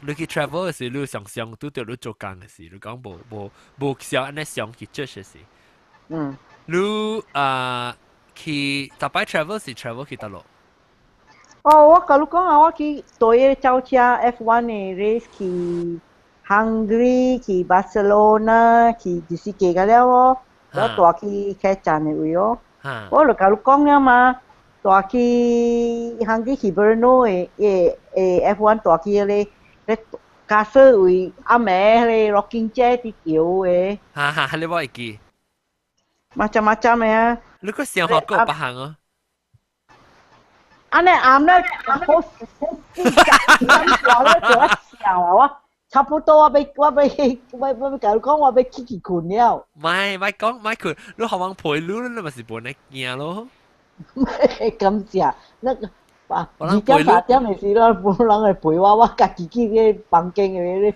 你去 travel 的時，你常常拄著你做工的時，你講無無無想按呢想去 judge 的時。嗯，你啊去逐擺 travel 是 travel 去佗落？哦，我共你講啊，我去對個走車 F1 的 race 去 Hungary，去 Barcelona，去就是過個了哦。我帶去客棧的位哦。我就共你講了嘛，帶去 Hungary 去 Brno 的的的 F1 帶去彼個咧駕駛位暗暝彼個 rocking chair 佇搖的。哈哈，你我會記。 macam-macam 的啊！你閣想學過別項哦？按呢暗咧，好好我咧就一笑啊！我差不多我欲我欲我我欲共你講，我欲起去睏了。莫莫講莫睏，你予人陪你，你嘛是無呢驚咯。感謝，那個啊，二點三點的時陣，無人會陪我，我家己去個房間的咧。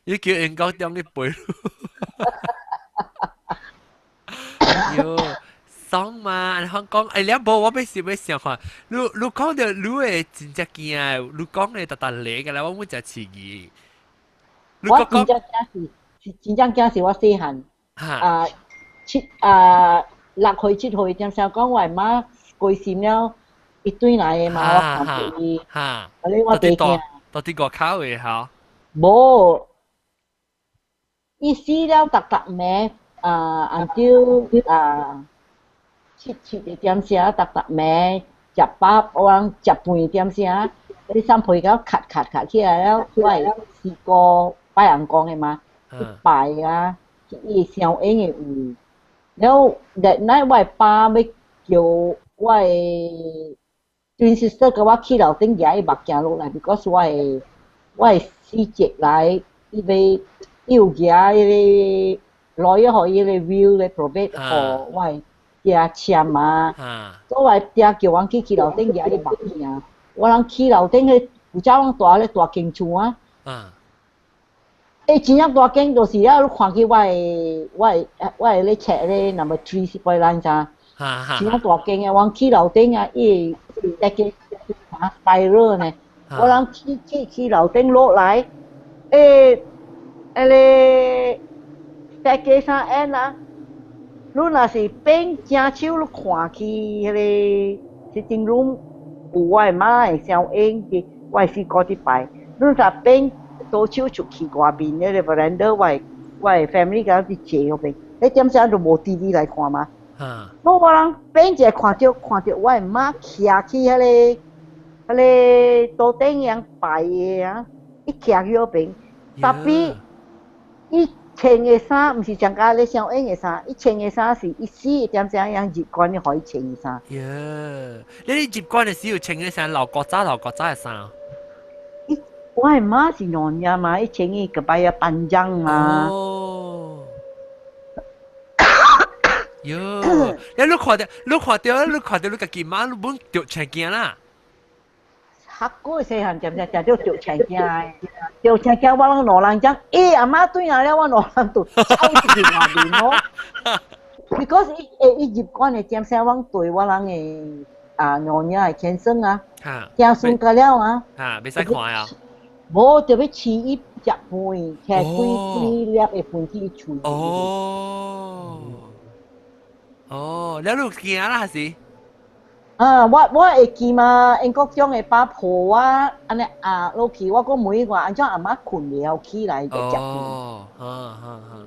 你叫英國點去陪你？喲，爽嘛！香港，哎，你無我欲想欲想看，你你講著你會真正驚，你講的逐逐個個啦，我每只刺激。我真正驚是，是真正驚是我細漢，啊七啊六歲七歲，點想講我媽過身了，伊轉來的嘛，我看著伊，啊你我袂驚。到佇外口的吼？無，伊死了逐逐暝。啊，until 啊七七點聲，逐逐暝食飽，我人食飯點聲，你三皮到咔咔咔起來了，我會試過拜人公的嘛，去拜啊，去伊相應的位。了，that night 我的爸欲叫我的 twin sister 共我去樓頂舉伊目鏡落來，because 我的我的四姐來，伊欲伊有舉彼個。lawyer 予伊個 will 咧 probate 予我的爹簽啊，所以我的爹叫阮去去樓頂舉伊目鏡，我人去樓頂彼古早阮蹛咧大間厝啊，欸真正大間就是啊，你看見我的我的我的咧冊咧 number three 是擺咱知，真正大間啊，阮去樓頂啊，伊會一個 spiral 呢，我人去去去樓頂落來，欸。彼個 staircase 啊 end 啊，你若是變正手，你看去彼個 sitting room 有我的媽的小英佇，我的四哥佇拜。你若變左手出去外面彼個 veranda，我的 family 敢佇坐彼邊，彼點聲就無 TV 來看嘛。我人變一看著我的媽徛去彼個桌頂樣拜的啊，伊徛去彼邊，tapi 伊穿的衫毋是像佮咧小英的衫，伊穿的衫是伊死的點聲樣入棺予伊穿的衫。喲，你入棺的時有穿的衫，老古早的衫。我的媽是娘惹嘛，伊穿伊 kebaya panjang 嘛。哦。喲，你看著，你家己媽，你本著青驚啦。學過細漢點點定著著青驚的，著青驚我攏兩人講，欸阿媽轉來了，我兩人就走出去外面咯。Because 伊會伊入棺的點聲，我對我人的啊娘惹的先生啊，子孫甲了啊，嚇，袂使看啊。無就欲飼伊食飯，摕幾幾粒的飯去伊喙。哦，哦，了你有驚啦，還是？啊，我會記嘛，英國長的爸抱我按呢壓落去，我閣問伊話按怎阿媽睏袂曉起來就食飯。哦，哈哈哈。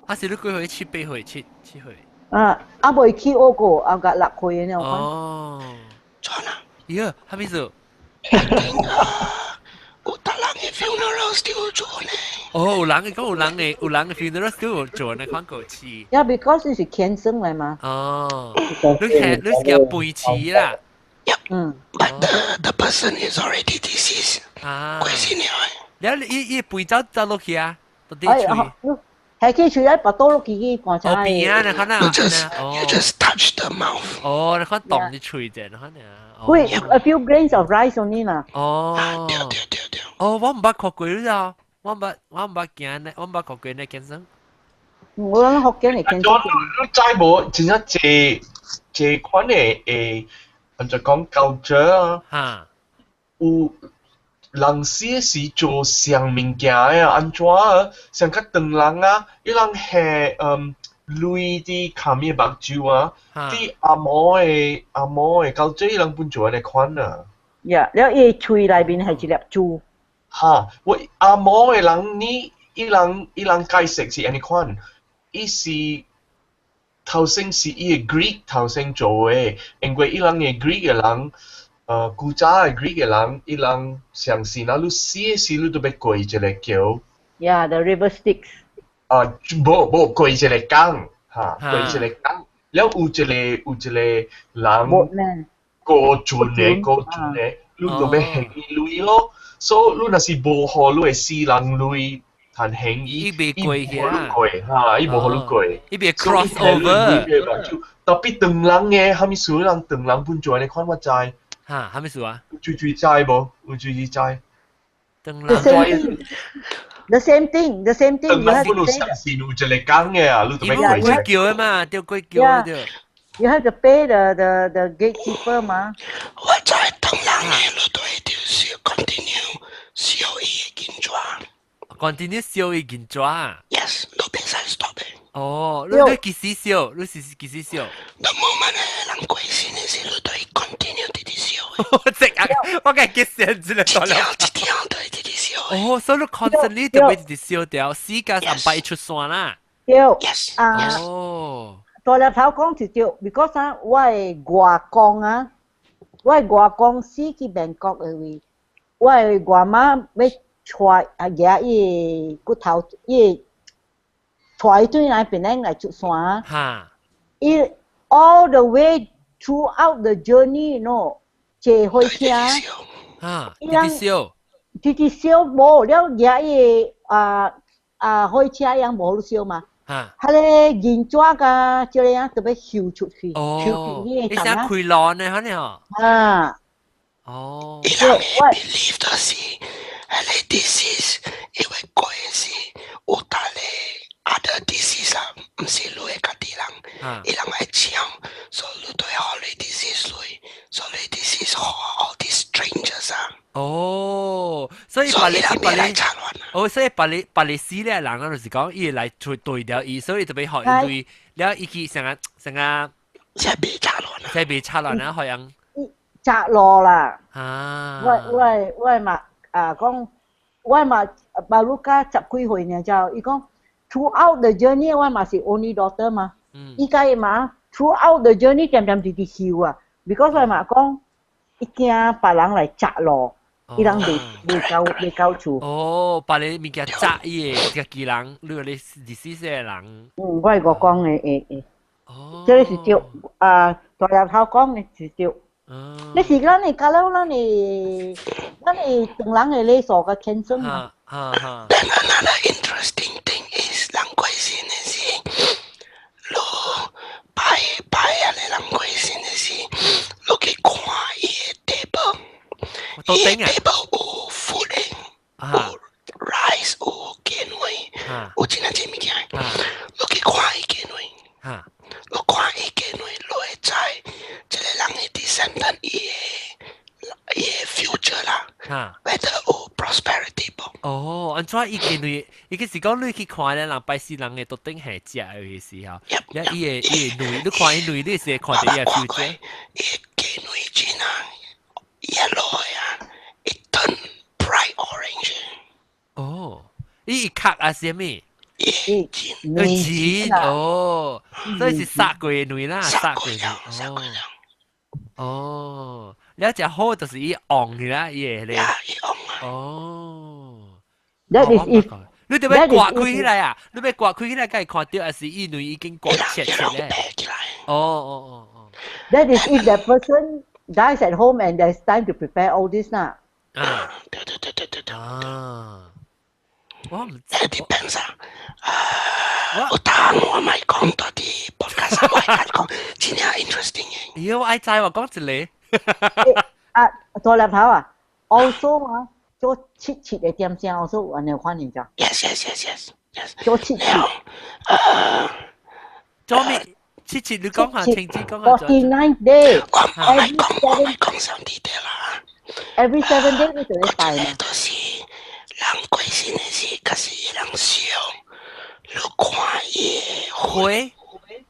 啊是你幾歲？七八歲？七歲？啊，啊未去學過，啊甲6歲的了。哦。怎啊？喲，啥物事？有達人的 funeral still 做呢。哦，有人講有人的 funeral still 做呢，看過去。 Yeah, because 是天生來嘛。哦，你是叫背刺啦。嗯。 But the person is already deceased. 啊。過身了。了伊背走走落去啊，到底喙。係去喙咧，拔刀落去去棺材。哦，邊啊，你看啊。 You just touch the mouth. 哦，你看動你喙者，你看啊。喂，a few grains of rice only 啦。哦。對對對對。哦，我毋捌看過你啊，我毋捌見呢，我毋捌看過呢健身。我諗福建係健身。你知無？真正這款的會，按怎講culture 啊？有人死是做啥物件的啊？按怎啊？像較唐人啊，伊人係淚佇尻尾目睭啊，佇紅毛的culture，伊人本做按呢款啊。呀，了伊喙內面係一粒珠。哈，我紅毛的人，你伊人解釋是按呢款，伊是頭先是伊的 Greek 頭先做的，因為伊人的 Greek 的人，古早的 Greek 的人，伊人相信啊，你死的時你都欲過一個橋。 Yeah, the river Styx。啊，無無過一個江，哈，過一個江，了有一個人過船的，你就欲還伊鐳咯。所以你若是無予你的死人鐳，趁還伊，伊袂過去啊，過哈，伊無予你過，伊袂 cross over。 Tapi 唐人的，啥物事人唐人本做按呢款我知。哈，啥物事啊？有追追知無？有追追知？唐人。 The same thing, the same thing. 唐人本有相信有一個講的啊，你就欲過過橋的嘛，對過橋對。 You have to pay the gatekeeper 嘛。我知唐人的，你都一定是 continue 燒伊的銀紙。 Continue 燒伊銀紙。 Yes，你袂使 stop 的。哦，你幾時燒？你是幾時燒？The moment 人過身的時，你都會 continue 直直燒。我即刻，我梗係結線之啦，一條一條都會直直燒。哦，所以你 constantly 就會直直燒掉，死甲三擺出山啦。對。 Yes。啊。哦。大粒頭講就對，because 啊，我的外公啊，我的外公死去曼谷的位，我的外媽欲帶啊舉伊的骨頭，伊帶伊轉來檳城來出山。哈。伊 all the way throughout the journey，no，坐火車。啊，直直燒。直直燒無了，舉伊啊啊火車樣無好燒嘛。哈。彼个銀紙佮這個樣特別睺出去，睺出去你想開路呢？可能哦。啊。哦。伊人會 believe 就是，彼個 disease，因為過的是有逐个 other disease 啊，毋是你的家己人，伊人會搶，所以你都會予你 disease 來，所以你 disease 予 all these strangers 啊。哦，所以所以伊人袂來插亂啊。哦，所以別你別你死咧人啊，就是講伊來對對掉伊，所以特別學伊了伊去成個成個，成被拆落啦，成被拆落啦，好像拆落啦。啊！我我我嘛啊講，我嘛 baru 甲十幾歲呢就，伊講 throughout the journey 我嘛是 only daughter 嘛，伊家嘛 throughout the journey 點點直直笑啊，because 我嘛講，伊驚別人來摘落。伊人未未夠未夠厝。哦，別你物件摘伊個家己人，你話你二四歲的人。嗯，我係我講的，會會。哦。這個是對啊，大日頭講的是對。哦。你是咱的，假如咱的，咱的唐人的禮數較輕鬆嘛。哈哈。 Then another interesting thing is 人過身的時，你拜拜啊！你人過身的時，你去看伊的 table。伊的 table 有 food 的，有 rice 有雞卵，有真濟物件。你去看伊雞卵，你看伊雞卵，你會知這個人的 descendant 伊的伊的 future 啦，whether 有 prosperity 無？哦，按怎伊雞卵？伊個是講你去看咧，人拜死人的桌頂係食的時候，了伊的伊的卵，你看伊卵，你是會看著伊的 future。伊雞卵真啊 yellow 啊，it turn bright orange。哦，伊殼啊是啥物？伊錢哦，所以是殺過的卵啦，殺過的。殺過了。哦，了食好就是伊旺去啦，伊會咧。伊旺啊。哦。 That is if 你著欲割開起來啊！你欲割開起來，才會看著，還是伊卵已經割切切咧？哦哦哦哦。 That is if that person dies at home and there's time to prepare all this 啦。啊，對對對對對對。啊，我唔知。 That depends 啊。啊，我當我咪講多啲 podcast，我係講真係 interesting 嘅。咦，我愛知我講一個。啊，大粒頭啊，also 啊，做七七的點聲，also 有按呢款爾咋？Yes。做七七。做咩？七七你講下，停止講下。 49 day。我唔係講，我唔係講上 detail 啦。 Every 7 day 你就會拜嘛。都是人過身的時，可是伊人燒，你看伊灰，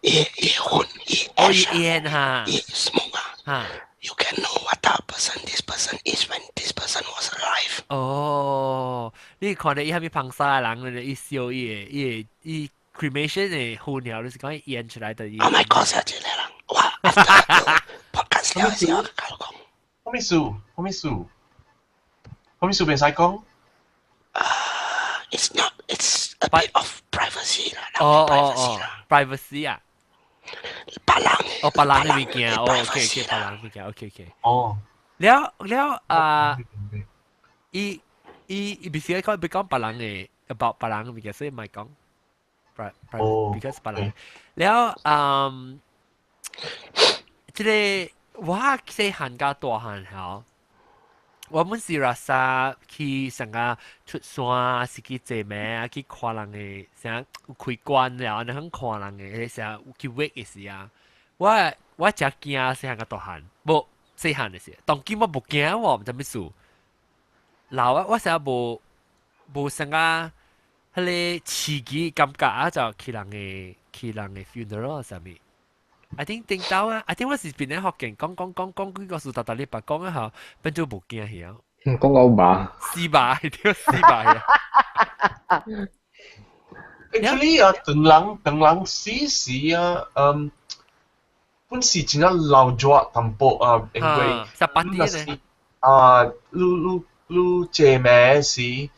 伊伊魂，伊哦伊煙哈，伊 smoke 啊。You can know what type of person this person is when this person was alive。哦，你看到伊蝦米芳沙的人，伊燒伊的伊的伊 cremation 的灰了，就是講煙出來的。 Oh my god！這個人，哇！Podcast 了時我甲你講。什麼事？什麼事？什麼事袂使講？ It's not. It's a bit of privacy 啦。哦哦哦，privacy 啊。別人。哦，別人的物件，哦，OK OK，別人物件，OK OK。哦。了了啊，伊伊伊必須講別講別人的，about 別人的物件，所以唔係講。哦。 because 別人。了嗯，這個我細漢甲大漢吼，我們是拉薩去上個出山，是去坐馬，去看人的，啥有開關了，按呢肯看人的，啥有去 wake 的時啊，我我誠驚細漢甲大漢，無細漢的時，當今我無驚喎，毋知欲事。老啊，我成日無無啥個彼個刺激感覺啊，就去人的去人的 funeral 啥物。I think 頂到啊，I think 我是邊咧福建講講講講幾個事，逐逐禮拜講啊吼，變做無驚去啊。講到吧。死吧，對死吧。 Actually 啊，唐人唐人死時啊，嗯，本是真正老熱淡薄啊，因為 18天呢。啊，你你你坐馬時，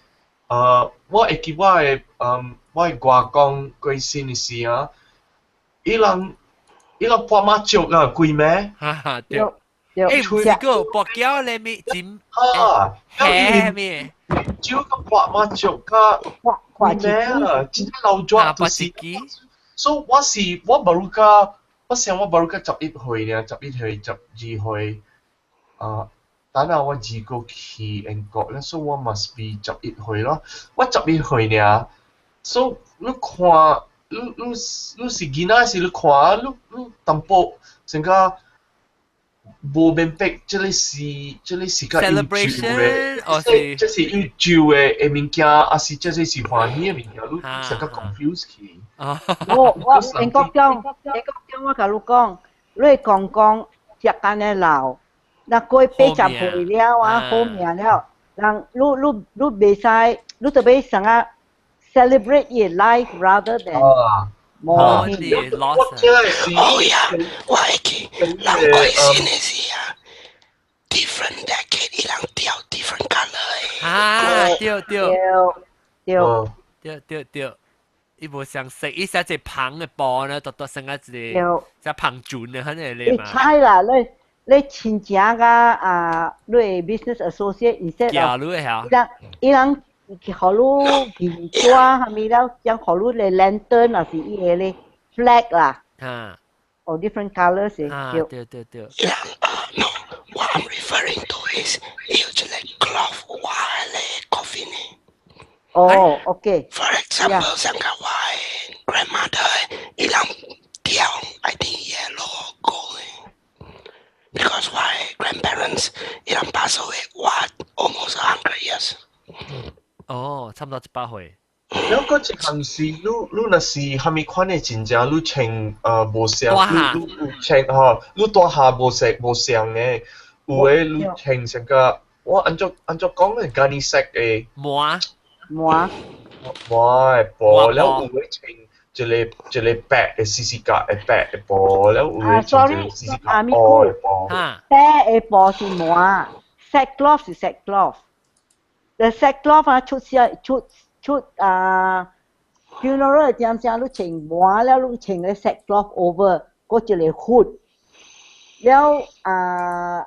我會記我的嗯，我的外公過身的時啊，伊人伊人撥麻將啊，規暝。哈哈，對。欸，唔是個跋筊咧咩？真啊，嘿咩？酒佮撥麻將佮規暝啊，真正老熱就是。所以我是我 baru 甲，我想我 baru 甲11歲爾，11歲12歲，啊。等下我二個去英國咧，所以我 must be 十一歲咯。我十一歲爾，所以你看，你你你是囡仔時，你看，你你淡薄成個無明白，這個是較有酒的， 哦是，這是有酒的的物件，還是這個是歡喜的物件？你成個 confuse 去。我英國講，我共你講，你講講食間的老，若過80歲了啊，好命了，人你你你袂使，你特別想啊 celebrate 伊 life rather than 冇哦呀，我會記，人過身的時啊，different decade 伊人掉 different colour 的。啊，對對對對對對，伊無相色，伊寫一個芳的布呢，獨獨成個一個只芳船的，肯定咧嘛。你猜啦，你你親情甲啊，你 business associate instead of，伊人伊人予你銀紙，啥物了，將予你的 lantern 還是伊個咧 flag 啦。啊。 or different colours 的。啊，對對對。伊人 no, what I'm referring to is 伊有一個 cloth 畫咧 coffin 的。哦，OK。 For example，像個我的 grandmother，伊人掉 I think yellow or gold because my grandparents 伊人 pass away what almost 100 years。哦，差不多100歲。了個一項是，你你若是蝦米款的真正你穿無相，你你穿吼，你大下無色無相的，有的你穿成個我按怎按怎講咧，gunny sack 的麻麻麻的布，了有的穿一個一個白的絲絲格的白的布，了有的穿一個絲絲格黑的布。白的布是麻，sackcloth 是 sackcloth。The sackcloth 啊，出出出啊，funeral 點聲你穿麻了，你穿個 sackcloth over，嗰一個 hood。了啊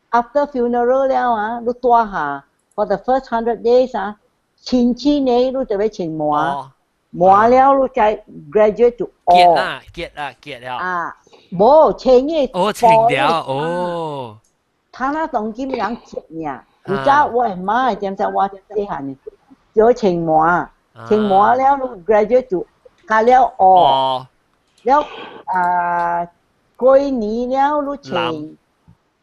，after funeral 了啊，你蹛下 for the first 100 days 啊，親戚呢你就欲穿麻，麻了你再 graduate to 結啦，結啦，結了。啊，無穿嘅。哦，穿了，哦。他那當今人結爾，古早我的媽點聲我細漢的，就穿麻，穿麻了你 graduate to 加了哦，了啊過年了你穿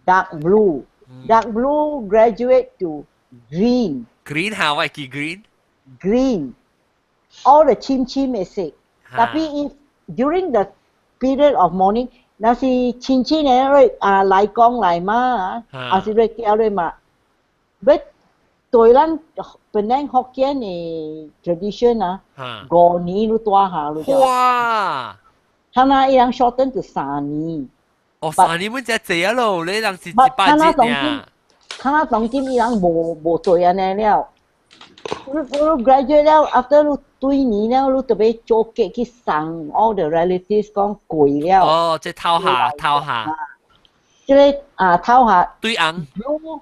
dark blue，dark blue graduate to green。 Green 下我記 green。 Green all the 深深的色，tapi if during the period of mourning，若是親戚呢，你啊來講來嘛啊，還是你叫你嘛，欲對咱本來福建的 tradition 啊，5年你蹛下你就。哇！他那伊人 shorten to 3年。哦，三年本只濟啊咯，你人是100日爾。他那當今伊人無無對按呢了。你你 graduate 了，after 你對年了，你特別做結去送 all the relatives 講過了。哦，即頭下頭下。這個啊頭下。對紅。 Blue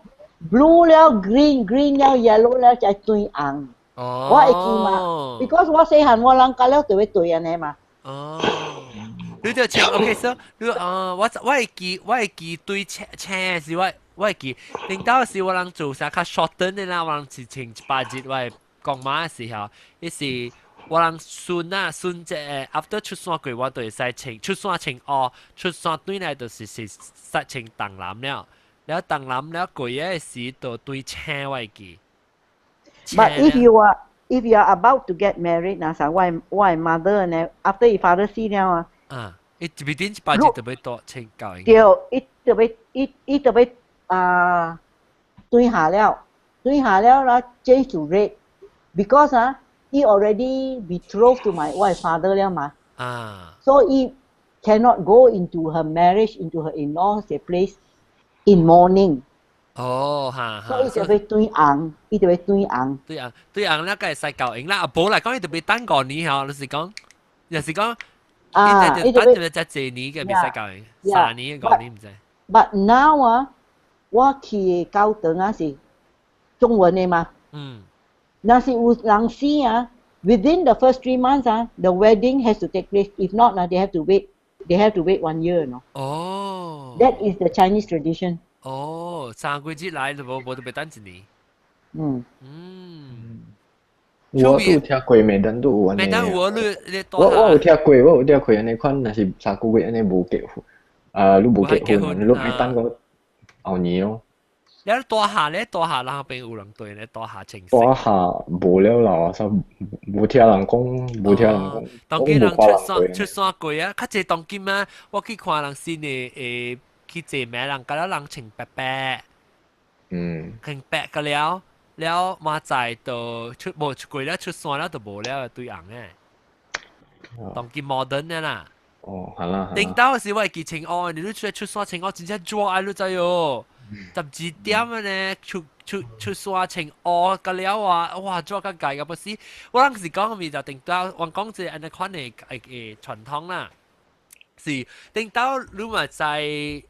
blue 了 green green 了 yellow 了才對紅。哦。我會記嘛，because 我細漢我人教了就會對按呢嘛。哦。你就像 OK so 你啊，我我會記我會記對青青是我我會記，領導是我人做啥較 shorten 的啦，我人是穿100日我會講媽的時候，伊是我人孫啊孫這 after 出山過，我就會使穿出山穿烏，出山對來就是是使穿重藍了，了重藍了過個時就對青我會記。 But if you are about to get married，若是我我 mother 呢，after 伊 father 死了啊。啊，伊一邊100日就欲蹛穿夠。對，伊就欲伊伊就欲啊對下了，對下了啦，change to red，because 啊，he already betrothed to my wife father 了嘛。啊。 So he cannot go into her marriage into her in-laws place in mourning。哦，哈哈。所以就欲對紅，伊就欲對紅。對紅，對紅，那個會使夠用啦。啊，無來講，伊就欲等5年吼，就是講，就是講。啊，伊就等就才一年嘅，袂使夠用，3年5年毋知。 But now 啊，我去教堂啊是中文的嘛。若是有人死啊，within the first 3 months 啊，the wedding has to take place. If not, 啊，they have to wait. They have to wait one year, no? 哦。 That is the Chinese tradition. 哦，3個月來就無無就欲等一年。我都有聽過，每當都有按呢。每當有你你我我有聽過，我有聽過按呢款，若是3個月按呢無結婚，啊，你無結婚，你愛等個後年咯。你大下咧，大下人邊有人對咧，大下清大下無了啦，所無聽人講，無聽人講。當今人出山出山過啊，較濟當今啊，我去看人新的去坐咩人，甲了人穿白白，穿白個了，了馬仔就出無出過了，出山了就無了對紅的。當今 modern 的啦。哦，係啦。頂到時我會記穿烏，你出來出山穿烏，真正熱啊！你知喲。12點啊呢，出出出山穿烏個了啊，哇！熱甲界個不是，我當時講咪就頂到，我講這按呢款的傳統啦，是頂到你嘛在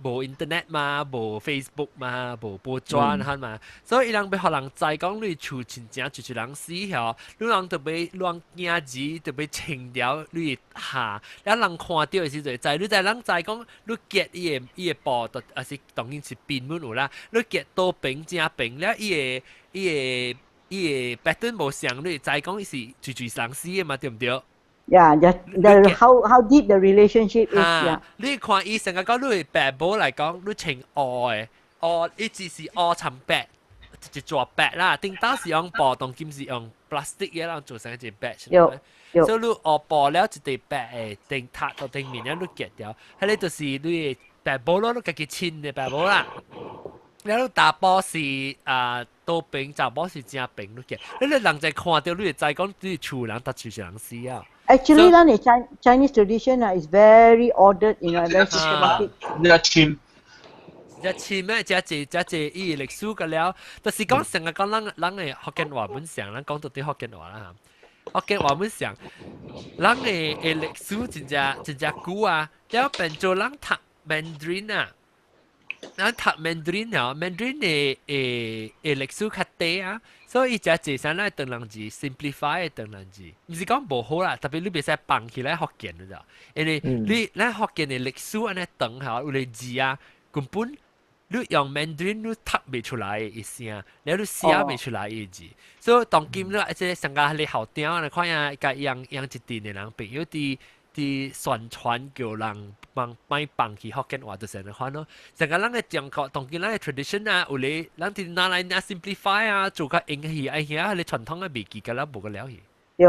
無 internet 嘛，無 Facebook 嘛，無報紙哈嘛，所以伊人欲予人知講你厝真正就是人死吼，你人就欲亂鏡子，就欲穿掉你下，了人看著的時陣知，你知人知講你結伊的布，就抑是當然是邊本有啦，你結倒平正平了，伊的 pattern 無相，你會知講伊是就是人死的嘛，對毋對？ Yeah, just the how deep the relationship is. Yeah. 你看伊成個講你白帽來講，你穿烏的，烏伊只是烏摻白，一撮白啦。頂當是用布，當今是用 plastic 嘅，人做成一個白。有有。所以你烏布了一塊白的頂塔到頂面了，你結掉，彼個就是你的白帽咯，你家己穿的白帽啦。了查埔是啊，倒平，查某是正平，你結，你人在看著，你會知講你厝人搭厝是人死啊。 Actually, 咱的 Chinese tradition is very ordered, very systematic. 你簽，一簽咩？這濟這濟伊歷史個了，就是講成日講咱咱的福建話本上，咱講到啲福建話啦嚇。福建話本上，咱的歷史真正真正久啊，了變做咱讀 Mandarin 啊。咱讀 Mandarin 哦，Mandarin 的歷史較短啊，所以這濟啥咱唐人字 simplify 的唐人字，毋是講無好啦，特別你袂使放起來福建你知，因為你咱福建的歷史按呢長吼，有個字啊，根本你用 Mandarin 你讀袂出來的聲，了你寫袂出來的字，所以當今你這個上家你校長你看啊，共養養一陣的人朋友佇宣傳叫人幫莫放棄福建話，就是按呢款咯。成個咱的中國當今咱的 tradition 啊，有咧咱佇拿來拿 simplify 啊，做較英氣，哎遐個傳統的袂記個了無個了去。對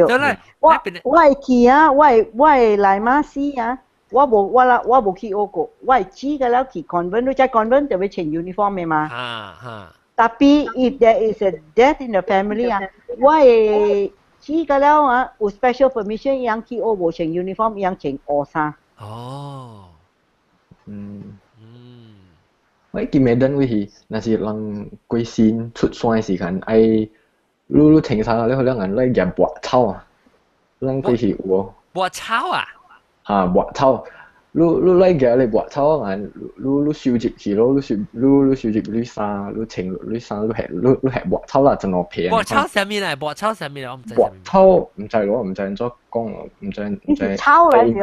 對，我我會去啊，我會來馬死啊，我無我啦我無去學過，我會知個了去 convent，你知 convent 就欲穿 uniform 的嘛。哈哈。 Tapi if there is a death in the family 啊，我會知個了啊，有 special permission 伊通去學無穿 uniform，伊通穿烏衫。哦。我記得我是，若是人過身出山的時間，愛你你穿衫了，兩人來夾拔草啊，咱過去有無？拔草啊？啊，拔草，你你來夾咧拔草啊，你你收入去咯，你收你你收入你衫，你穿你衫，你係你你係拔草啦，真落皮。拔草啥物來？拔草啥物來？我毋知。拔草毋知咯，毋知按怎講，毋知毋知。草來著。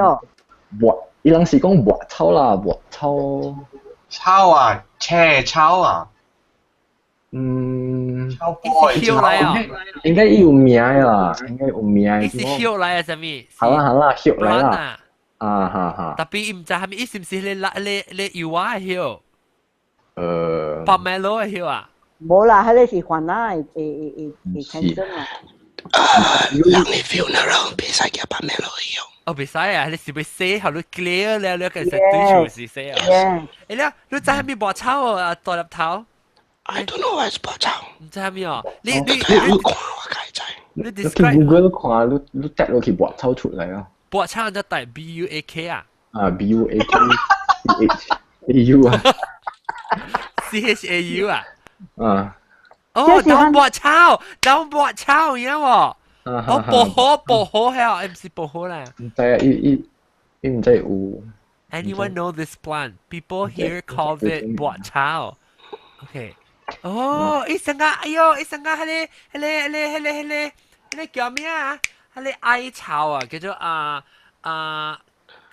拔，伊人是講拔草啦，拔草。草啊，斜草啊。草葉來啊。應該有名啦，應該有名。伊是葉來啊，啥物？好啦好啦，葉來啦。啊哈哈。 Tapi 伊毋知啥物，伊是毋是咧咧咧油仔的葉？Pomelo 的葉啊？無啦，彼個是番仔的的的的產生啊。人的 funeral 袂使夾 pomelo 的葉。哦，袂使啊！你是欲洗，予你 clear 了，你個是對厝是洗啊。欸，了，你知啥物拔草啊？大粒頭？ I don't know what is 拔草。毋知啥物哦？你你你看我該知。你你去 Google 看，你你打落去拔草出來啊。拔草就打 BUAK 啊？啊，BUAK CHAU 啊。 CHAU 啊？啊。哦，當拔草，當拔草，有無？哦，薄荷薄荷係啊，毋是薄荷啦。毋知啊，伊伊伊毋知有。 Anyone know this plant? People here call it 拔草。Okay. 哦，伊成個，哎喲，伊成個，彼個、彼個、彼個、彼個、彼個、彼個叫咩啊？彼個艾草啊，叫做啊啊，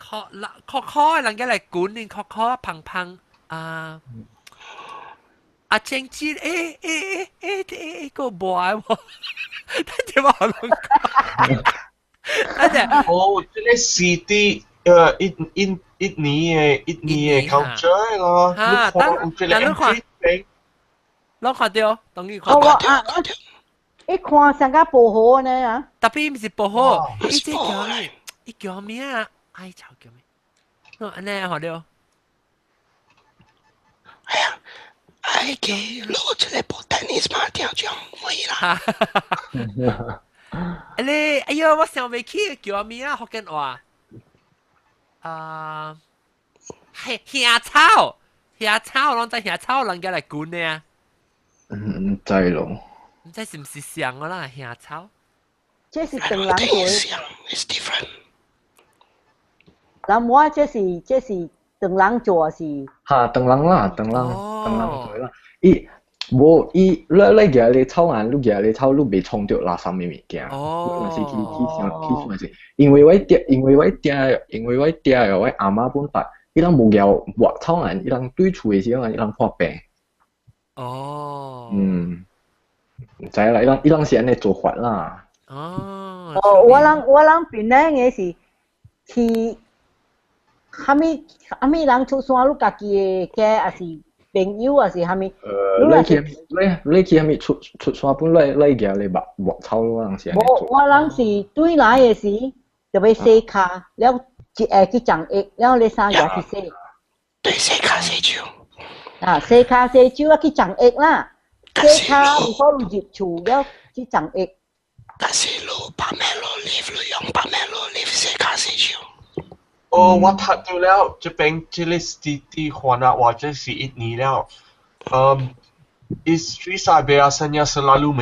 殼殼殼，人家來滾你殼殼胖胖啊。啊，正知，欸欸欸欸欸，個無愛喎，等陣我攏講。等陣。哦，這個是佇因因印尼的 culture 咯。哈，等等你看，攏看著，當然看。哦，我啊，一看上個薄荷呢啊。特別毋是薄荷，伊這叫咩？伊叫咩啊？哎，臭叫咩？哦，按呢看著。哎呀，哎，給攞出來播 tennis 嘛，聽講會啦。哎咧，哎喲，我想袂起叫咩啊？福建話。啊，係蝦草，蝦草，攏知蝦草，人家來滾的啊。嗯，毋知咯。毋知是毋是像個啦，蝦草。這是唐人做的。 It's different。那我這是唐人做是。哈，唐人啦，唐人，唐人做啦。伊無伊，你你舉咧草案，你舉咧草，你袂衝著垃圾的物件。哦。若是去去想去算是，因為我爹，因為我爹，因為我爹我阿媽本發，伊人無舉抹草案，伊人對厝的時陣，伊人破病。哦。嗯，毋知啦，伊人伊人是按呢做法啦。哦。哦，我人檳城的是去，啥物啥物人出山，你家己的家還是朋友還是啥物？你去你你去啥物出出山本來來舉咧抹抹草咯，人是按呢做。無，我人是對來的時就欲洗跤，了一下去浸浴，了你衫也去洗。對，洗跤洗手。啊，洗跤洗手啊去浸浴啦，洗跤毋好入厝了去浸浴。但是你 pomelo leaf，你用 pomelo leaf 洗跤洗手。哦，我讀到了，這邊這個是佇番仔話，這是印尼了。Isteri saya biasanya selalu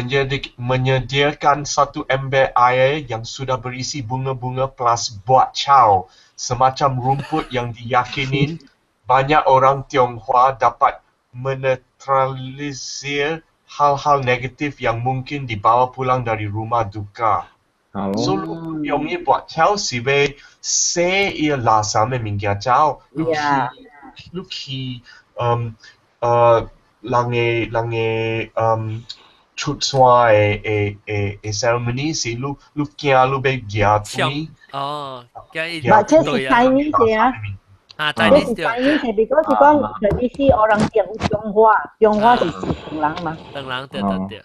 menyediakan satu ember air yang sudah berisi bunga-bunga plus bua chow, semacam rumput yang diyakini banyak orang Tionghoa dapat menetralisir hal-hal negatif yang mungkin dibawa pulang dari rumah duka. 所以用伊 bua chow 是欲洗伊垃圾的物件走，你去你去嗯人的人的嗯出山的的的的 ceremony 是你你驚你欲舉水。哦，驚伊嘛，這是 Chinese 的啊。啊，這是 Chinese 的，because 是講 tradisi orang 中華，中華是唐人嘛。唐人對對對。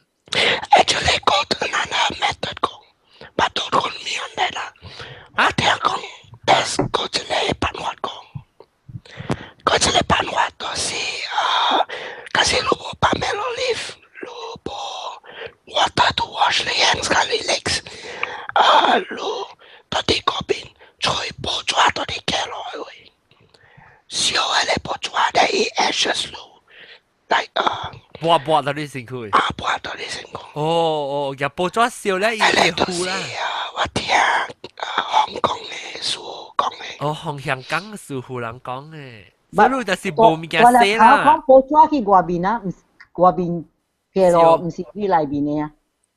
Actually, 講到那 method 講，巴多講咩來啦？我聽講，best 嗰一個辦法講，嗰一個辦法就是啊，假使你無 pomelo leaf，你無 water to wash the hands 佮你 legs，啊，你到佇嗰邊吹報紙到佇街落去，燒彼个報紙咧，伊 ashes 你，like 啊。抹抹到你身軀。啊，抹到你身軀。哦哦，入報紙燒咧，伊會糊啦。我聽啊，香港的師傅講的。哦，香港師傅人講的。所以就是無物件洗啦。我講報紙去外面啊，毋是外面街路，毋是去內面的啊。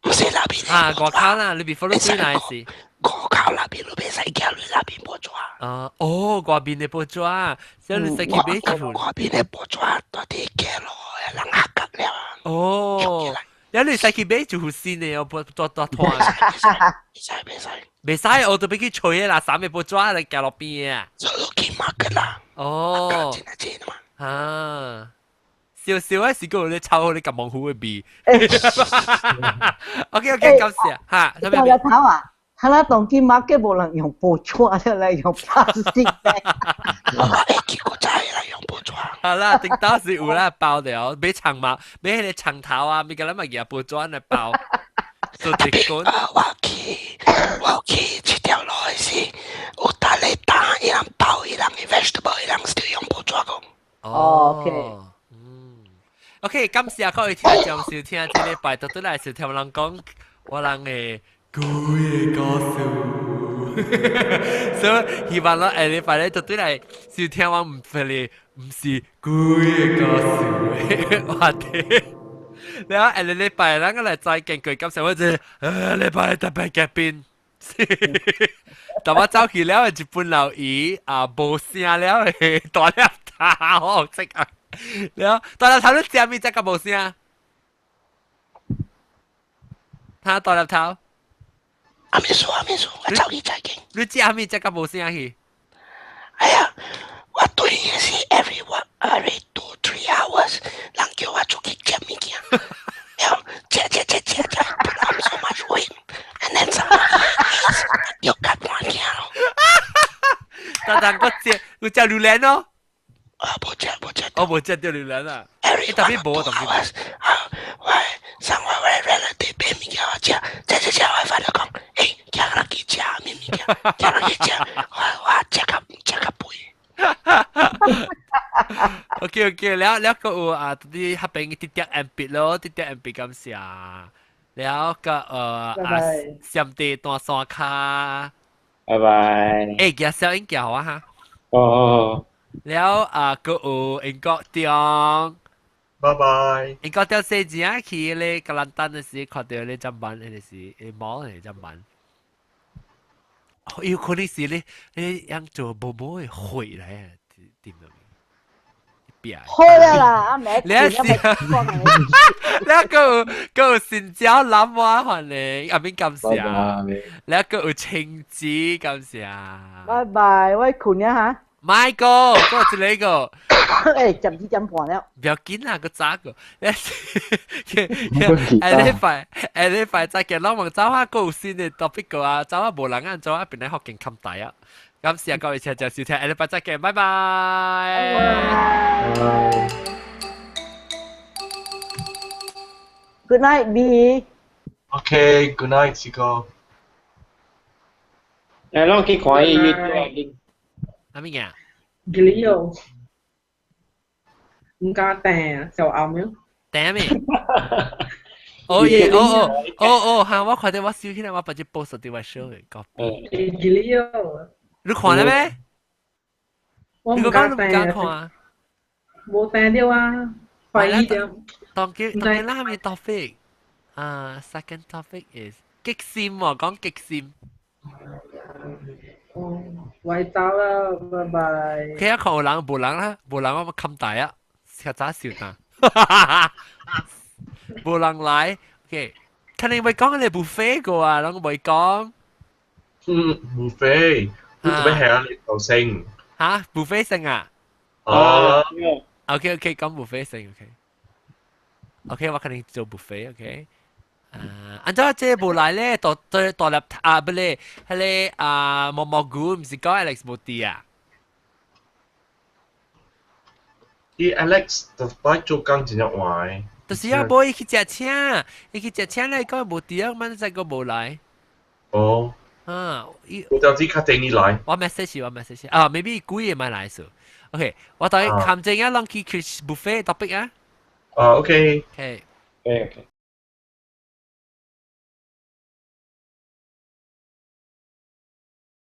毋是內面的。啊，外口啦，你 before 你轉來是。外口那邊你袂使行你那邊報紙。啊，哦，外面的報紙，所以你使去買一份。外面的報紙到佇街路的人合格了。哦，了你使去買一副新的哦，報紙大團。袂使袂使。袂使，我都欲去揣的啦，三个報紙來行路邊啊。所以去 market 啦。哦。真係真嘛。啊。笑笑嗰時，嗰度臭你咁望虎嘅味。OK OK，感謝嚇。我個頭啊，他那當今 market 無人用報紙，來用 plastic bag。我會記過在來用報紙。好啦，頂到時有啦，包了，買長毛，買彼個長頭啊，咪個咱嘛舉報紙來包。做一根。我去，我去這條路的時，有逐个擔伊人包伊人的 vegetable，伊人是用報紙講。哦，OK。 OK，感謝各位聽眾收聽，這禮拜倒轉來是聽人講我人的鬼的故事，所以希望咱下禮拜咧倒轉來收聽我毋是毋是鬼的故事話題。然後下禮拜咱個來再見過，感謝我這禮拜特別嘉賓。但我走去了，日本老姨啊，無聲了的大粒頭，即啊！了，大粒頭你食物才較無聲？哈，大粒頭。阿咪說阿咪說，我走去再見。你食物才較無聲去？哎呀，我對嘅是 every one every 2-3 hours，人叫我出去食物件，了食食食食食，put on so much weight，and then somebody 又較半件咯。但但我食有食榴蓮咯。啊，無食無食。我無食到榴蓮啊。 Every 特別 one 無 or two hours，啊，我送我我 relative 買物件我食，食食食，我發就講，欸，行落去食咩物件，行落去食，我我食較食較肥。 OK OK，了了個有啊，啲黑邊啲啲 M B 咯，啲啲 M B 感謝。了個啊，上地大山卡。拜拜。欸，寄小英寄我哈。哦。了啊，個有英國中。拜拜。英國中細子啊，去咧格蘭丹的時，看到咧砧板，那個是毛的砧板。有可能是咧，你樣做毛毛的血來啊，點到變。好啦啦，阿妹，你是，你個個新椒南瓜飯咧，阿邊感謝。你個有青子感謝。拜拜，我困一下。咪個，個一個。誒，12點半了。不要緊啦，個早個。下禮拜下禮拜再見，攏問走下個有新的 topic 個啊，走下無人啊，走下邊來福建冚大啊。感謝各位聽眾收聽，下禮拜再見，拜拜。拜。 Good night, B. Okay, good night, 志哥。誒，攏去看伊 YouTube 啥物嘢？ Glio 唔敢訂，就暗咗。訂咩？哦耶！哦哦哦哦，嚇！我看到我收起來，我把這 post 佇我 show 嘅個。 Glio 你看了沒？我你唔敢講你唔敢訂，看啊？冇訂到啊，懷疑掉。當叫當叫咱咩 topic？啊，second topic is 激心喎，講激心。哦，我走啦，拜拜。佢一看有人無人啦，無人我冚大啊，較早笑呾。無人來，OK。肯定會講你 buffet 個啊，攏袂講。嗯，buffet，你做咩係啊？你頭先。嚇，buffet 先啊？哦。 OK OK，講 buffet 先 OK。OK，我肯定做 buffet OK。啊，按照這無來咧，大大大粒啊，不咧，彼个啊毛毛菇，毋是講 Alex 無佇啊？伊 Alex 就擺做工真正壞。就是啊，無伊去食請，伊去食請咧，講無佇啊，萬再閣無來。哦。啊，伊我就知較定伊來。我 message 我 message 啊，maybe 幾個咪來數。OK，我等冚正啊，攏去 buffet topic 啊。啊，OK。 OK。 OK。